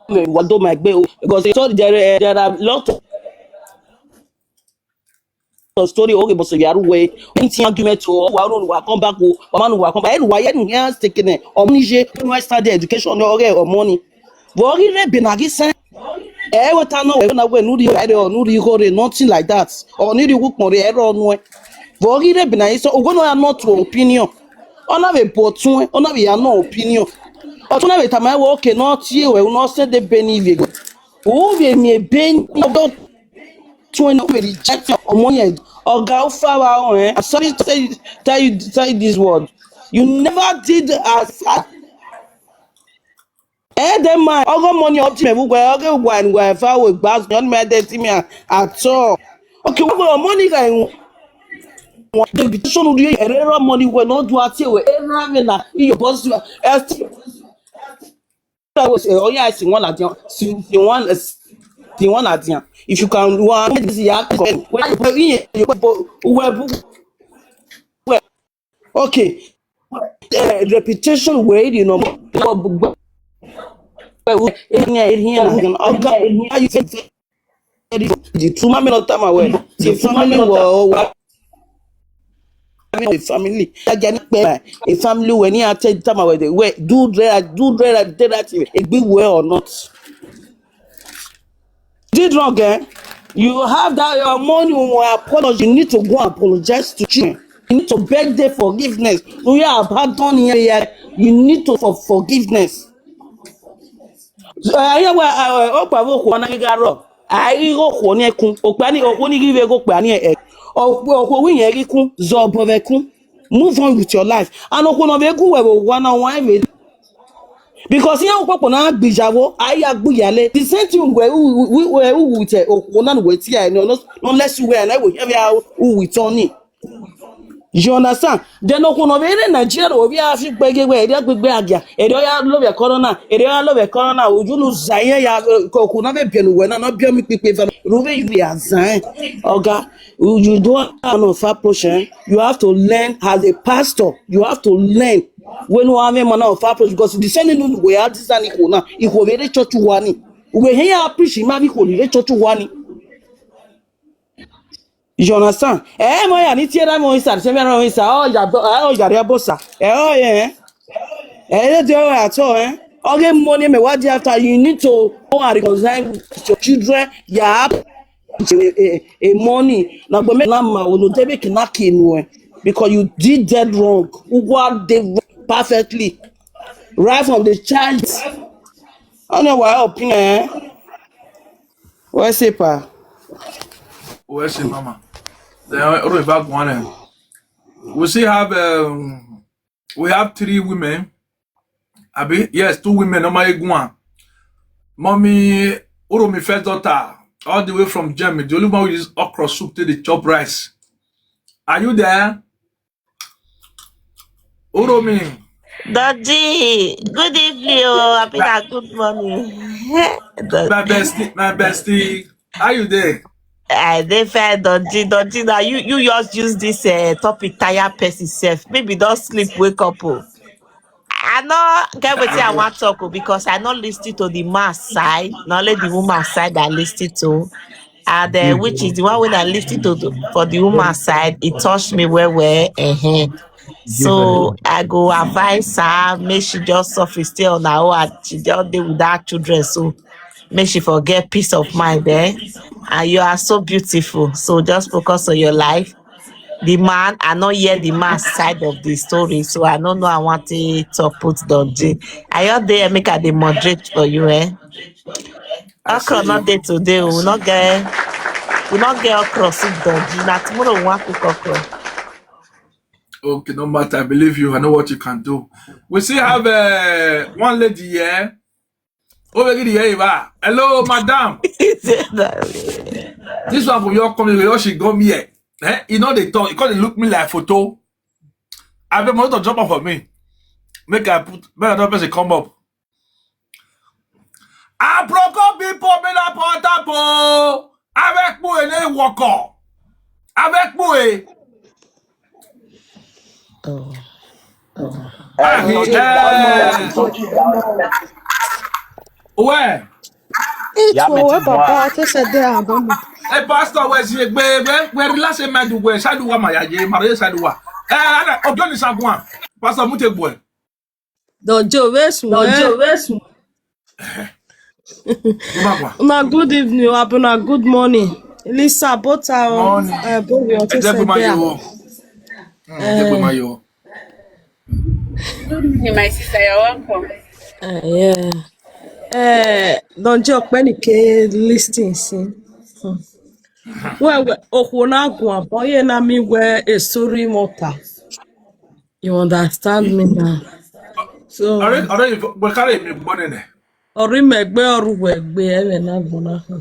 what do my bill? Because they told there, eh, there are lots of story. Okay, but so you are way. Anything argument to oh, I don't know, come back, oh, man, who come back. Why you here taking it? Or money, when I start the education, okay, or money. But okay, be na gisen. Eh, what I know, when I went, no, no, nothing like that. Or need you work more, eh, or no. But okay, be na so, oh, no, I'm not to opinion. Ona be botun, ona be ya no opinion. Otuna be tamai wo okay, not you, we no say the beni vego. Who be me beni of don't twenty we reject your money. Oga Ufawa on, eh? I'm sorry to say tell you tell you this word. You never did as Eh, the man, ogo money up to me, we go, okay, go and go, if I will back, don't me, they see me at all. Okay, we go, money guy. The petition will be a rare money, we not do at you, eh, na, na, your boss, you are, eh, I was, eh, oh, yeah, I see one at you, see one, eh, see one at you. If you can, one, this is your, when you put in, you put, whoever, Okay. Uh, reputation wey you know. Oga, the true mami no time away. The family were all a family. Again, a family when he attend time away. Wait, do that, do that, do that. It be well or not. Did wrong, eh? You have that your money or apology. You need to go and apologize to children. You need to beg them forgiveness. You are abandoned here. You need to for forgiveness. Ayewa okpa wo ko na gigaro. Ayi go ko ni kun. Okpa ni oko ni give go pa ni e. Okpa oko wi yen gi kun zo bo ve kun. Move on with your life. And oko no ve ku we wo wa na wa ve. Because here okpo na gbijawo, ayi agbuyale. The same thing we we we we te oko na we ti ai no no unless we na we here we are who we turn in. You understand? Then no kuno be Nigeria no be afi gbege we ere gbegbe agia. Ere oya lo be corona, ere oya lo be corona. Oju nu zaye ya ko kuno be bienu we na no bi mi pipe fa. Ru be you are zaye. Oga, you don't have no far approach. Eh? You have to learn as a pastor. You have to learn when you have a man of far approach because the same thing we have this and iko na. Iko be church wani. We here preach ma bi ko ni church wani. You understand? Eh, mo ya ni ti era mo isa, se me ro isa. Oh, ya, oh, ya re bosa. Eh, oh, yeah. Eh, you do at all, eh? Okay, money me what after you need to go and reconcile with your children. You have a, a, a money. Now, but me na ma, no, they make na kinu, eh? Because you did that wrong. You got the wrong perfectly. Right from the child. I know why opinion, eh? Where's it, pa? Where's it, mama? Then we back one. Eh? We still have um, we have three women. Abi yes, two women. No my one. Mommy, Uromi first daughter, all the way from Germany. The only one with this okra soup to the chop rice. Are you there? Uromi. Dodgy, good evening. Oh, Abina, good morning. My bestie, my bestie. How you there? I dey fine, Dodgy. Dodgy, now you you just use this uh, topic tire person self. Maybe don't sleep, wake up. Oh. I no get wetin I wan talk o because I no listen to the man side, na only the woman side I listen to. And uh, which is the one wey I listen to the, for the woman side, it touched me well well. Uh-huh. So I go advise her, make she just suffer, stay on her own, and she just dey with her children. So make she for get peace of mind, eh? And you are so beautiful. So just focus on your life. The man, I no hear the man side of the story, so I no know I want to talk put Don J. I just there make I dey moderate for you, eh? Okra no dey today, we no get we no get okra soup Don J. Na tomorrow we wan cook okra. Okay, no matter. I believe you. I know what you can do. We still have uh, one lady here. Over here, Eva. Hello, madam. This one from your coming, you know, she got me here. Eh? You know they talk, you call it look me like photo. I beg my to drop off for me. Make I put make another person come up. Aproko people be na portable. Avec moi, ele woko. Avec moi. Oh. Ah, eh. Ouais. It's what papa to say there. Hey, pastor, where's your baby? Where relax him do where shadow wa my ye mare shadow wa. Eh, ana ojo ni sagwan. Pastor Mutegbo. Dojo wesu. Dojo wesu. Na good evening, or na good morning. Lisa Bota o. Morning. Eh, Bobi, what you say there? Ẹ jẹ́ kó máa yọ. Good evening, my sister. You're welcome. Uh, yeah. Eh, Don Joe Penike listing, see. Well, well, okwu na agwa, but ye na mi we a story mota. You understand me now? So, Ọ̀rẹ́ ọ̀rẹ́ yìí bọ̀ kárí mi gbọ́ nínú. Ọrụ megbe, ọrụ wee gbe, ebe na agwa na ha.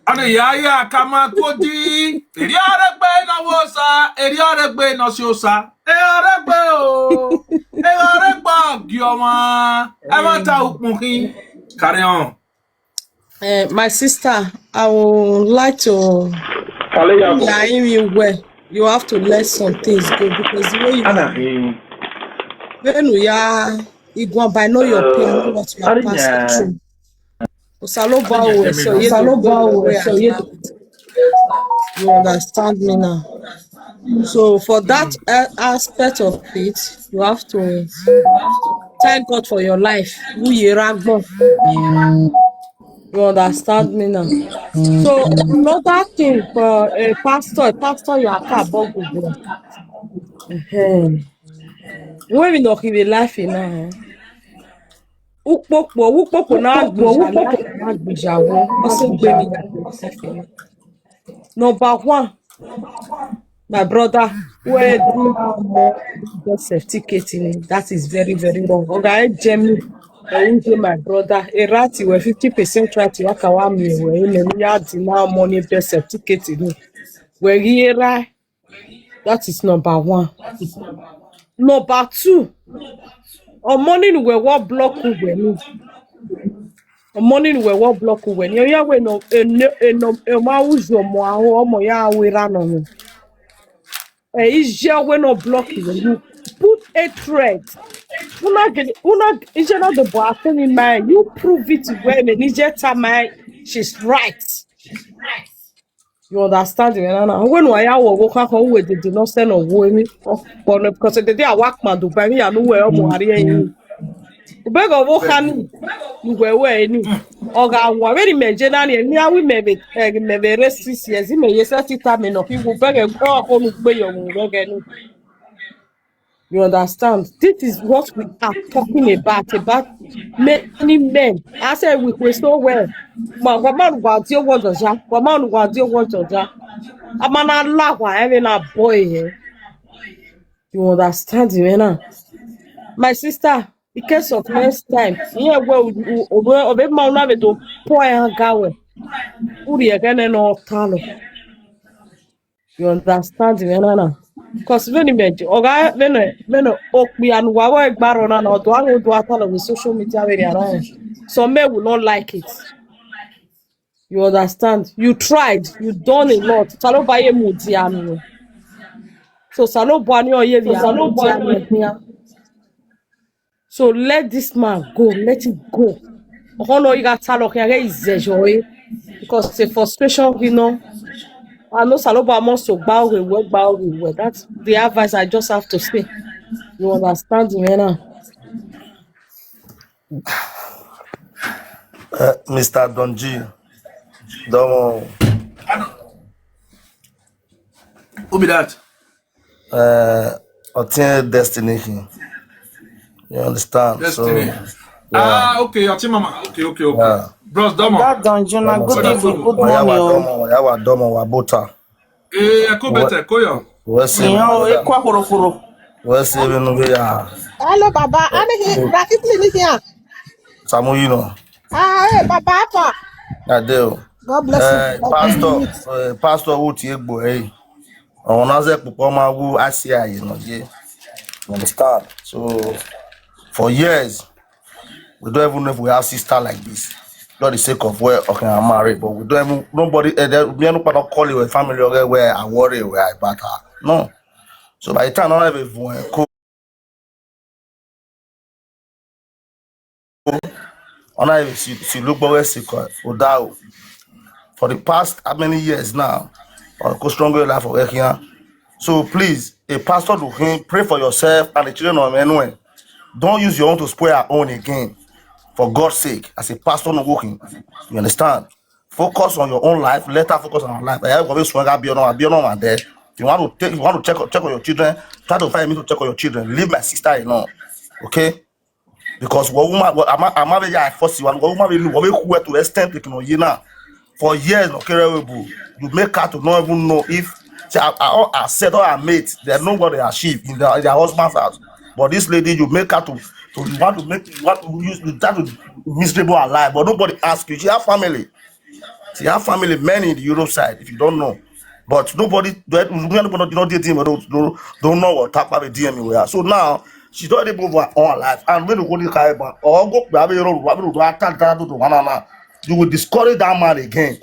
Ana ya ya kama kodi. Eri aregbe na wosa, eri aregbe na siosa. E aregbe o. E aregbe gioma. Ema ta ukmuhi. Carry on. Eh, my sister, I would like to Kale ya ko. Yeah, hear you well. You have to let some things go because the way you are, when we are, you go by know your pain, know what you are passing through. Osaloba o, so you don't go your way at night. You understand me now? So for that a- aspect of it, you have to thank God for your life. Who you are. You understand me now? So another thing for a pastor, a pastor you are car bog. When we not even laughing now, eh? Ukpokpo, ukpokpo na agbijawo, na agbijawo. Also, baby, number one, my brother, where do you have more birth certificate in it? That is very, very wrong. Okay, Jemmy, I will say my brother, a rat, where fifty percent rat, you are kawami, where you know, you are the now money birth certificate in it. Where you are, that is number one. Number two, ọmọ nínú wẹ̀ wọ́ block wẹ̀ ni. Ọmọ nínú wẹ̀ wọ́ block wẹ̀ ni. Ọyá wẹ̀ nọ ẹnọ ẹnọ ẹmọ awùjọ ọmọ àwọn ọmọ ya awera nọ ni. Ẹ iṣẹ́ wẹ̀ nọ block wẹ̀ ni. Put a threat. Una gidi una iṣẹ́ náà dìbò àfẹ́mi máa you prove it well ẹ̀ níjẹ́ ta máa she's right. You understand me now? When we are work, how we did not send a woman. But because the day I walk man to buy me, I know where I'm worrying. Beg of Ohani, you were where any. Oga, very me, Jenani, and me, I will maybe, maybe rest six years. He may yes, I tell me no. He will beg a girl, come with me, you will beg any. You understand? This is what we are talking about, about many men. I said we were so well. Ma, wa ma wa di owo joja, wa ma wa di owo joja. A ma na la wa every na boy here. You understand me now? My sister, in case of next time, yeah, well, obe ma una be to pour en gawe. Uri egene no talo. You understand me now? Because when you mention, okay, when when okpi and wawa gbaro na no do anu do atalo with social media when they around. Some men will not like it. You understand? You tried, you done a lot. Saloba ye mudianu. So Saloba ni oye vi Saloba ni. So let this man go, let it go. Ọkọ lọ yíga ta lọ kí ayé ìzẹ̀jọ̀ ẹ because the frustration you know. I know Saloba must to bow with well, bow with well. That's the advice I just have to say. You understand me now? Uh, Mister Donji, Domo. Who be that? Uh, Otin Destiny. You understand? Destiny. So, yeah. Ah, okay, Otin Mama. Okay, okay, okay. Yeah. Bros, Domo. That Donji, na good evening, good morning. Yawa Domo, Yawa Domo, Wabota. Eh, ẹ kú bẹ̀tẹ̀, kó yọ. What's up? Ìyẹn o, ẹ kú àkùrọ̀kùrọ̀. What's up, inú bí ya? Hello, Baba. Ani hi, Rakitli ni here. Samu, you know. Ah, hey, Baba, apa? I do. God bless you. Eh, Pastor, eh, Pastor Uti Egbo, eh. Ọ̀hún náà ṣe púpọ̀ máa wú àṣìá yìí nà yé. You understand? So, for years, we don't even know if we have sister like this. Not the sake of where okay I'm married, but we don't even nobody eh, there, me no not call you a family or where I worry where I batter. No. So by the time I have a phone call, ona si si look boy si ko odao for the past how many years now or go stronger life for here. So please, a pastor to him, pray for yourself and the children of Emmanuel. Don't use your own to spoil our own again. For God's sake, as a pastor not working, you understand? Focus on your own life. Let her focus on her life. I have always swung up beyond, beyond my there. If you want to take, you want to check, check on your children. Try to find me to check on your children. Leave my sister alone, okay? Because what woman, what am I, am I, I force you. What woman will, what will who to extend to you now? For years, no care will you make her to not even know if she, I, I, I said all her mates, they know what they achieve in their, in their husband's house. But this lady, you make her to, to you want to make you want to use that to miserable her life. But nobody ask you. She have family. She have family, many in the Europe side, if you don't know. But nobody, nobody not did him, don't, don't, don't know what tap up a D M we are. So now she don't even move her own life. And when you go to Kaiba or go grab your road, what will attack that to one another? You will discourage that man again.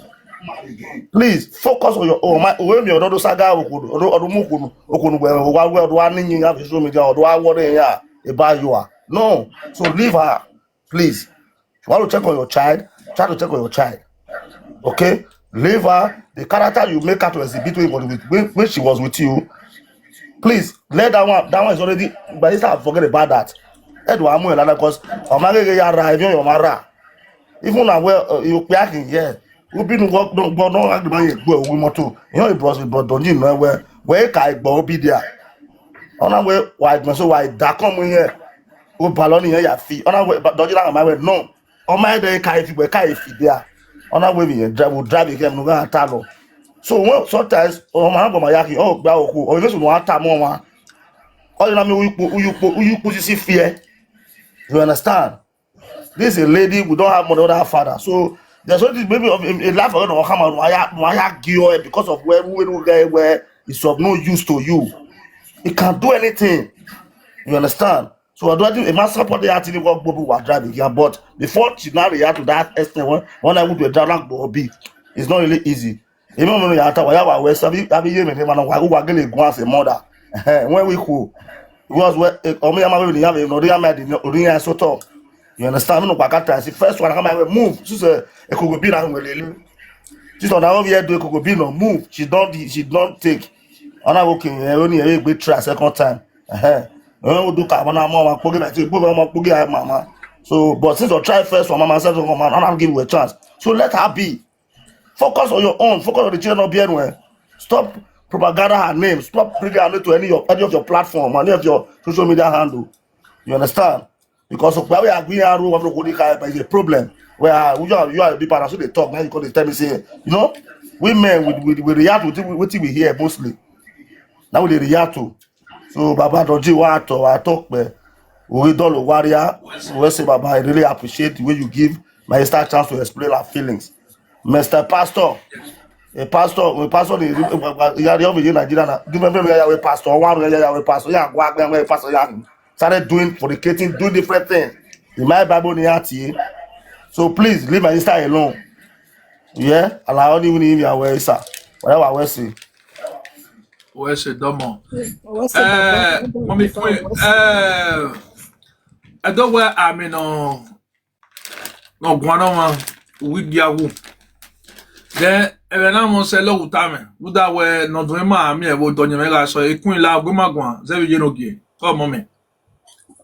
Please focus on your own. My, when you don't saga okunu, okunu, okunu, okunu, where, where, where, where, where, social media, or do I want to hear about you are? No. So leave her, please. If you want to check on your child, try to check on your child. Okay? Leave her. The character you make her to exhibit when, when, when she was with you, please let that one. That one is already. By this time, forget about that. Edward Amuelana, because Omagege Yara, if you're Mara, even now, well, uh, you packing, yeah. We been work, don't go, don't act the man, you go, we more too. You know, it was, but don't you know where, where Kai Bobi there? On our way, why, so why that come in here? O baloni ya fi. On our way, but don't you know my way? No. On my day, Kai, if you were Kai, if you there. On our way, we drive, we drive again, no, talo. So, well, sometimes, oh, my, my, yaki, oh, gba oku, or you just want to more. All you know, you put, you put, you put, you see fear. You understand? This is a lady, we don't have mother, don't have father. So there's only maybe a, a life of no come out, why, why give you because of where, where, where, where it's of no use to you. It can do anything. You understand? So I don't think a man support the acting what Bobu was driving here, but before she now react to that extent, when, when I would be a drama Bobi, it's not really easy. Even when you are, why, why, why, sabi, abi, you may never know why, who are going to go as a mother. When we cool. Because where, eh, Omi Yama will have a no, Omi Yama did not, Omi Yama so tall. You understand? No, Bakata, the first one, come and move. She said, it could be now, well, she's on our here, do it could be no move. She don't, she don't take. And I, okay, eh, only a big try second time. Eh, eh. When we do come on, I'm on, I'm poking, I'm poking, mama. So, but since I try first one, mama said, come on, I'll give you a chance. So let her be. Focus on your own. Focus on the children of B N Y. Stop propaganda her name. Stop bringing her name to any of, any of your platform, any of your social media handle. You understand? Because of where we are going, our role of the is a problem. Where you are, you are a big part, so they talk. Now you call, they tell me, say, you know, women, we, we, we react with what we hear mostly. Now we react to. So, Baba Doji, wa to, wa talk, we, we don't warrior. We say, Baba, I really appreciate the way you give my sister a chance to explain her feelings. Mister Pastor, a pastor, a pastor, the, the, the, the, the Nigeria, na, do you remember where we pastor? One where we pastor, yeah, go out there, where pastor, yeah, started doing, fornicating, doing different things. In my Bible, ni ati. So please leave my sister alone. Yeah, allow only when you are where, sir. Whatever I will say. Where she domo? What's Eh, up? Mommy Queen. Eh, I don't wear, I mean, no, no, guano, we be a woo. Then, and I'm on say, low time. Would that way, no, do my, me, I would don't you make us so a queen la, go my guan, Zevi Yenogi. Come, mommy.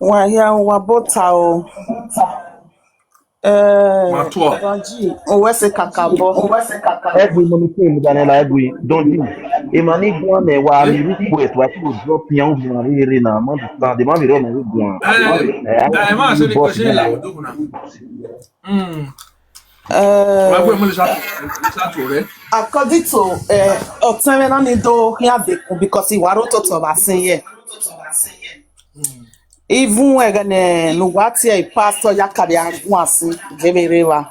Wa ya wa bota o. Eh, Matua. Raji, o wese kakabo. Egwi, mo ní kí èmi Daniela Egwi, Donji. Emma ní gbọ́n ẹ̀ wá mi request wá tí mo drop yẹn ó fi hàn rere náà, mo understand, ẹ̀ má fi rọ̀ mí rí gbọ́n. Eh, eh, man, say the question like, do now. Hmm. Eh, Why go, Melissa? Melissa, to, eh? According to, eh, Otemena Nido, he had the, because he waro to to ba sin ye. Even when, eh, no what ye pastor ya kabi agwasi, jebe rewa.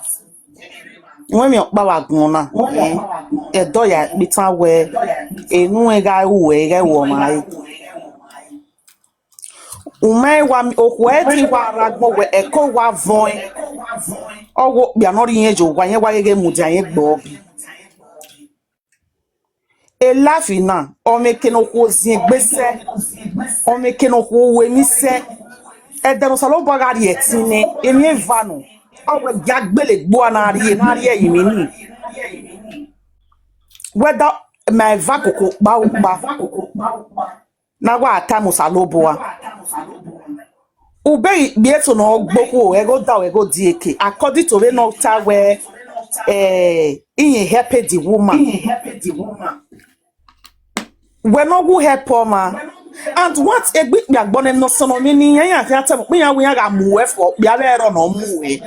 When mi okpa wa gona, eh, e do ya bitan we, e nu e ga u e ga wo ma e. Ume wa mi, okwe ti wa ragbo we, e ko wa von. Owo bi anori yen jo wa yen wa gege mu di ayen gbo bi. E lafi na, o me ke no ko zin gbese. O me ke no ko we mi se. E de no salo ba ga ri e tine, e mi e va no. Awe gya gbele gbo na ri e, na ri e yi mi ni. Whether my va koko ba o pa. Na wa ata mo salo bo wa. Ube bi eso no gbo ko, e go da, e go di eke. According to we no ta we, eh, in help the woman. We no go help her, ma. And what e gbi gbi agbon no so no mi ni yan yan fi ate mo pe yan we yan ga mu we fo, bi a be ro no mu we.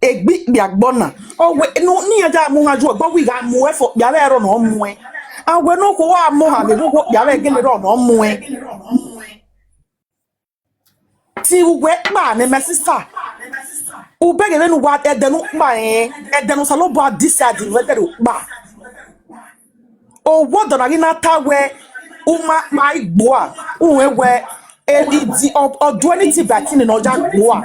E gbi gbi agbon na. O we no ni ya ja mu ha ju gbo we ga mu we fo, bi a be ro no mu we. And we no ko wa mu ha, we no ko bi a be gele ro no mu we. Ti ugwe kpa ni, my sister. Ubegere nu wa edenu kpa, eh. Edenu salo bo a decide we de kpa. O wo do na gi na ta we, uma ma igbo a. Uwe we, e di o, o do anything but ni no ja gbo a.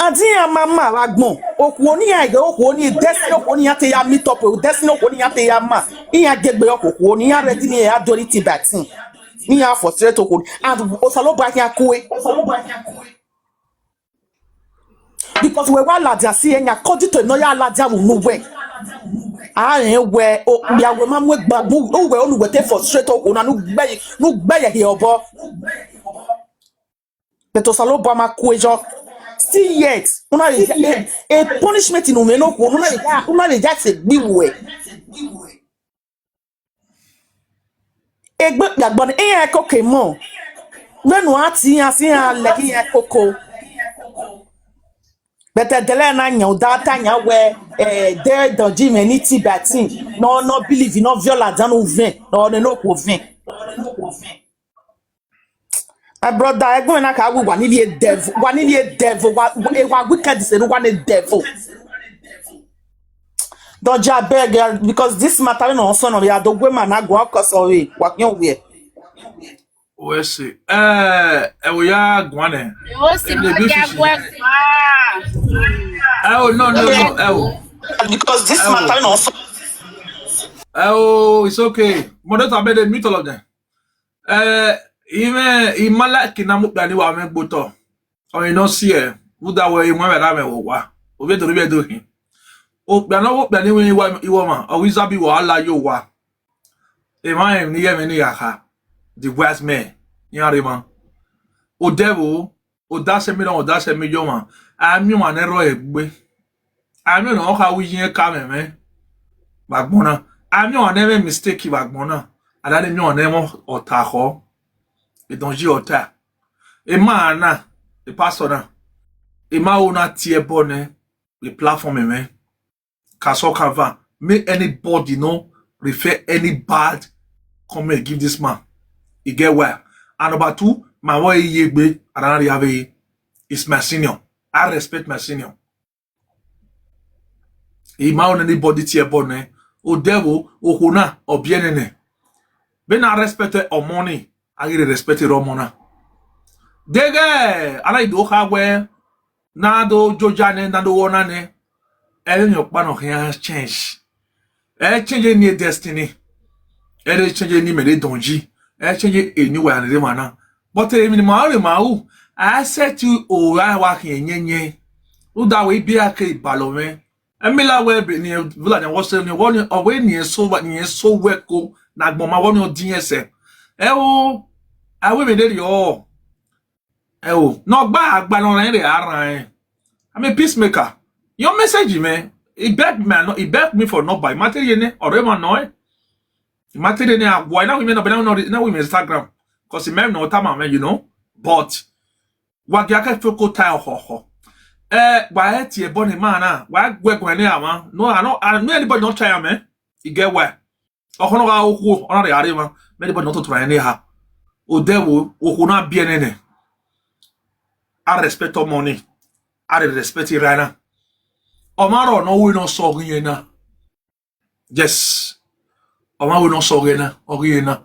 Adi ya mama wa gbon. Okuo ni ya ge okuo ni destiny okuo ni ya te ya meet up. Destiny okuo ni ya te ya ma. Iya gegbe okuo ni ya ready ni ya do anything by thing. Ni ya frustrate okuo ni. And Osaloba ya kue. Because we wa ladia si enya according to no ya ladia wu nu we. Ah, eh, we o ya we ma mu gba bu o we onu we te frustrate okuo na nu gbe nu gbe ye he obo. But Osaloba ma kue jo. Still yet, una a, a punishment in umeno ko una a una a just a big way. Egbe gbagbo ni iyan koko mo. Wenu ati yan si yan le ki yan koko. But dele na nyan o data nyan we eh de don ji me ni ti batin. No no believe no viola dan o vin. No no no ko vin. My brother, egbe na ka we wa ni a devil, wa ni a devil, wa wa wicked is a one devil. Don't you beg, because this matter no so no ya do we man na go cause away. Wa nyo we. We see. Eh, e wo ya gwane. Ó sì Èmi mọ bí kí a ṣiṣẹ́. gbọ́ ẹ̀kọ́. Eh, oh, no, no, no, eh, oh. Because this Eh, oh. matter no so. Eh, oh, it's okay. Moderator, I made a mute all of them. Eh, ime imala kina mu dani wa me gboto. O you no see eh. Uda we imwe me da me wo wa. O be do be do hin. O gba no wo gba ni we wa iwo ma. O wi zabi wa ala yo wa. E ma em ni ye me ni ya ka. The wise man. Ni are ma. O devil, o da se mi don, o da se mi yo ma. A mi wa ne ro egbe. A mi no ka wi yin ka me me. Bagbona. A mi wa ne me mistake bagbona. Ada ni mi wa ne mo ota ko. E don ji ota. E ma na, e pastor na. E ma o na tie bone. E platform me. Kaso kava. Make anybody no refer any bad comment give this man. E get why. And number two, my boy Yegbe, another Yave is my senior. I respect my senior. E ma o anybody tie bone. O devil, o kona, o bienene. Be na respect o money. I really respect it o mona. Dege, ala ido ka we. Na do jojane, na do wonane. Ele nyo pa no can change. E change ni destiny. E dey change ni me dey donji. E change anywhere and dey mana. But e mi ma re ma u. I said to o ra wa kin nyenye. U da we bi ake balome. E mi la we bi ni vula ni wo se ni wo ni o we ni so wa ni so we ko na gbon ma wo ni o din ese. E o. A we me dey yo. E o. No gba agba no re re ara e. I'm a peacemaker. Your message, man. He begged me, no, he begged me for number. Imagine ne, or even no, eh. Imagine ne, why now we may not be now, now we may Instagram. Cause he may not time, man, you know. But what you can feel good time, ho ho. Eh, why it ye born a man, ah? Why we go any man? No, I know, I know anybody not try, man. You get where? Okono ga okwu, ona re are man. Anybody not to try any ha. O devil, okwu na bi enene. I respect your money. I dey respect it right now. Omaro no we no so yen na. Yes. Omaro we no so yen na. O yen na.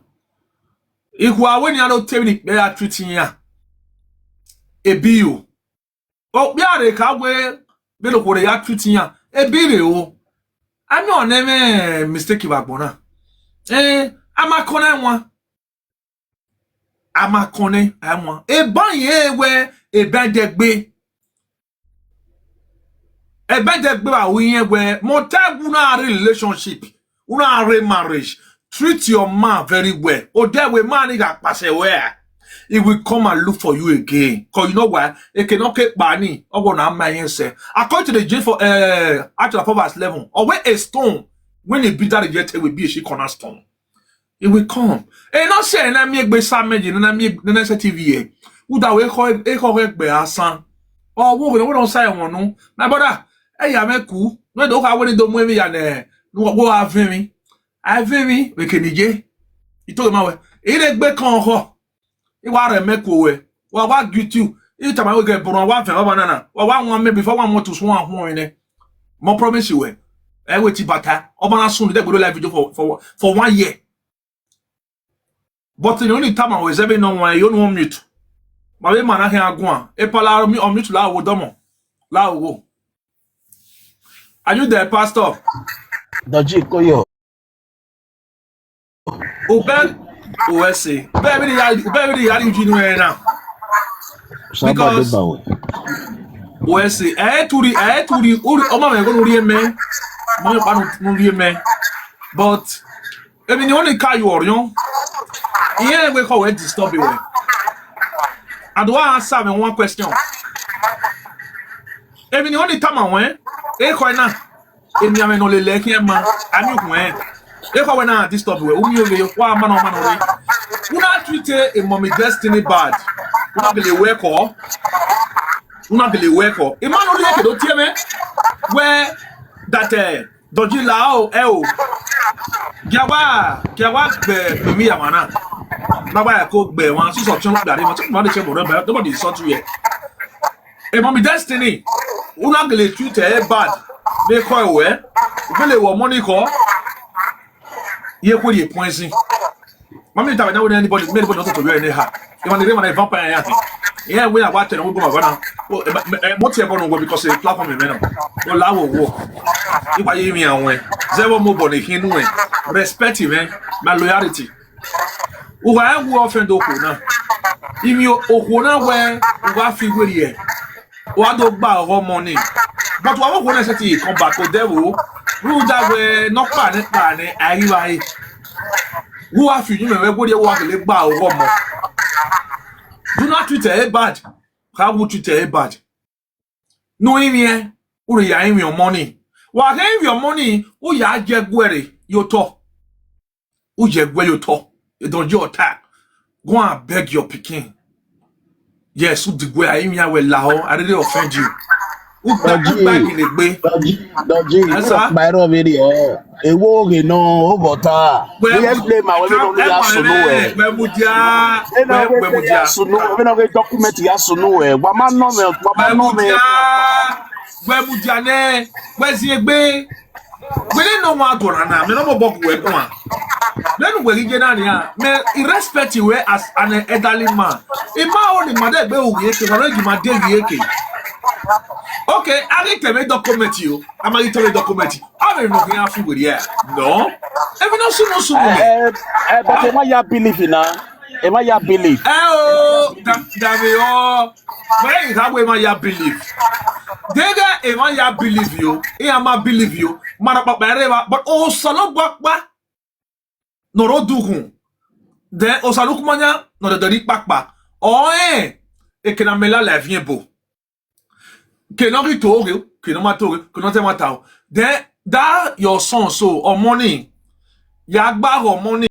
Iku awe ni alo temi ni pe a treat yin ya. E bi you. O bi are ka we be lo ko re ya treat yin ya. E bi re o. Ami o ne me mistake ba gbona. Eh, ama kona won. Ama kone, ama. E ba ye we, e ba de gbe. E ba de gbe ba wi ye we. Mo ta una relationship, una re marriage. Treat your man very well. O de we man ni ga pase where. He will come and look for you again. Cause you know why? E ke no ke pa ni. Ogo na ma yen se. According to the J four, uh, actual four verse eleven. Owe a stone. When he be that rejected, will be a she cornerstone. It will come. E no say na mi egbe sa meji na mi na na T V e. Uda we ko e ko egbe asan. Oh, we we don say won nu. My brother, e ya me ku. We do ka we ni do mu emi ya ne. Nu wo a vin mi. A vin mi we ke ni je. Ito ma we. E le gbe kan ho. Iwa re me ku we. Wa wa guilty. Ita ma we ge bro wa fe wa banana. Wa wa won me before one month to so won ne. Mo promise you we. E we ti bata. O bana sun de gboro live video for for for one year. But the only time I was ever no one, you know mute. Ma we mana he agwa. E pala mi on mute la wo domo. Lawo. Are you there, Pastor? Doji Koyo. Ubel Uwese. Ubel really had, Ubel really had you know now. Somebody Because- bow. Uwese. Eh, turi, eh, turi, uri, oma me go uri me. Mo pa no uri me. But, I mean, the only car you are, you know. Yeah, we call it disturb you. I do want to answer me one question. I mean, the only time I went, eh, quite now. Emi ame no lele ki ema, ami hu eh. If I went out disturb we, umi ove yo, wa mano mano we. Una treat a mommy destiny bad. Una gele work o. Una gele work o. Imano le ke do tie me. Where that eh, Doji la o, eh o. Giawa, giawa be be mi amana. Baba ya ko gbe wan so so chon gba re mo, mo de che mo re be, nobody insult you here. A mommy destiny. Una gele treat her bad. They call we. Gele wo money call. Ye ko ye poison. Mami ta na with anybody, anybody not to be any ha. You want to remain a vampire ya. Yeah, we are watching we go bana. Oh, mo tie bono go because the platform me na. O la wo wo. Ipa ye mi anwe. Zero mo boni hinu eh. Respect him eh. My loyalty. Uwa e wu offend okwu na. Imi okwu na we uwa fi gweri e. Wa do gba owo money. But wa okwu na se ti come back o devil. Ru da we no pa ni pa ni ayi wa e. Uwa fi ni me we gweri e wa le gba owo mo. Do not treat her bad. How would you treat her bad? No imi e. Uri ya imi your money. Wa ke imi your money. U ya je gwere yo to. U je gwe yo to. You don't your time. Go and beg your picking. Yes, who the way I imi we la ho. I really offend you. Who beg, who beg in the way? Doji, Doji, Yes, sir. My room area. Ewo oge no obota. Well, Yes, play my way no ya sunu we. Well, mudia. Eno Well, we ya mudia. Sunu. We no get document ya sunu we. Wa ma no me, wa ma no me. Gbemudia ne, gbeziegbe. We didn't know what to run. Me no more book we come. Then we get down here. Me irrespect you as an elderly man. Ima o ni made gbe oye ke, ma lo ji made ye ke. Okay, I need to make document you. I'm going to make document. I don't know if you have to here. No. If you no sunu sunu. Eh, eh, but e ma ya believe na. E ma ya believe. Eh oh, da da me oh. Where is that way my ya believe? Dega e ma ya believe you. E ma believe you. Mara pa pa re ba. But oh solo gba pa. No ro dugun. Then o salu kumanya no de de pa pa. Oh eh. E ke na me la life yen bo. Ke no ri to ge, ke no ma to ge, ke no te ma ta o. Then that your son so or money. Ya gba or money.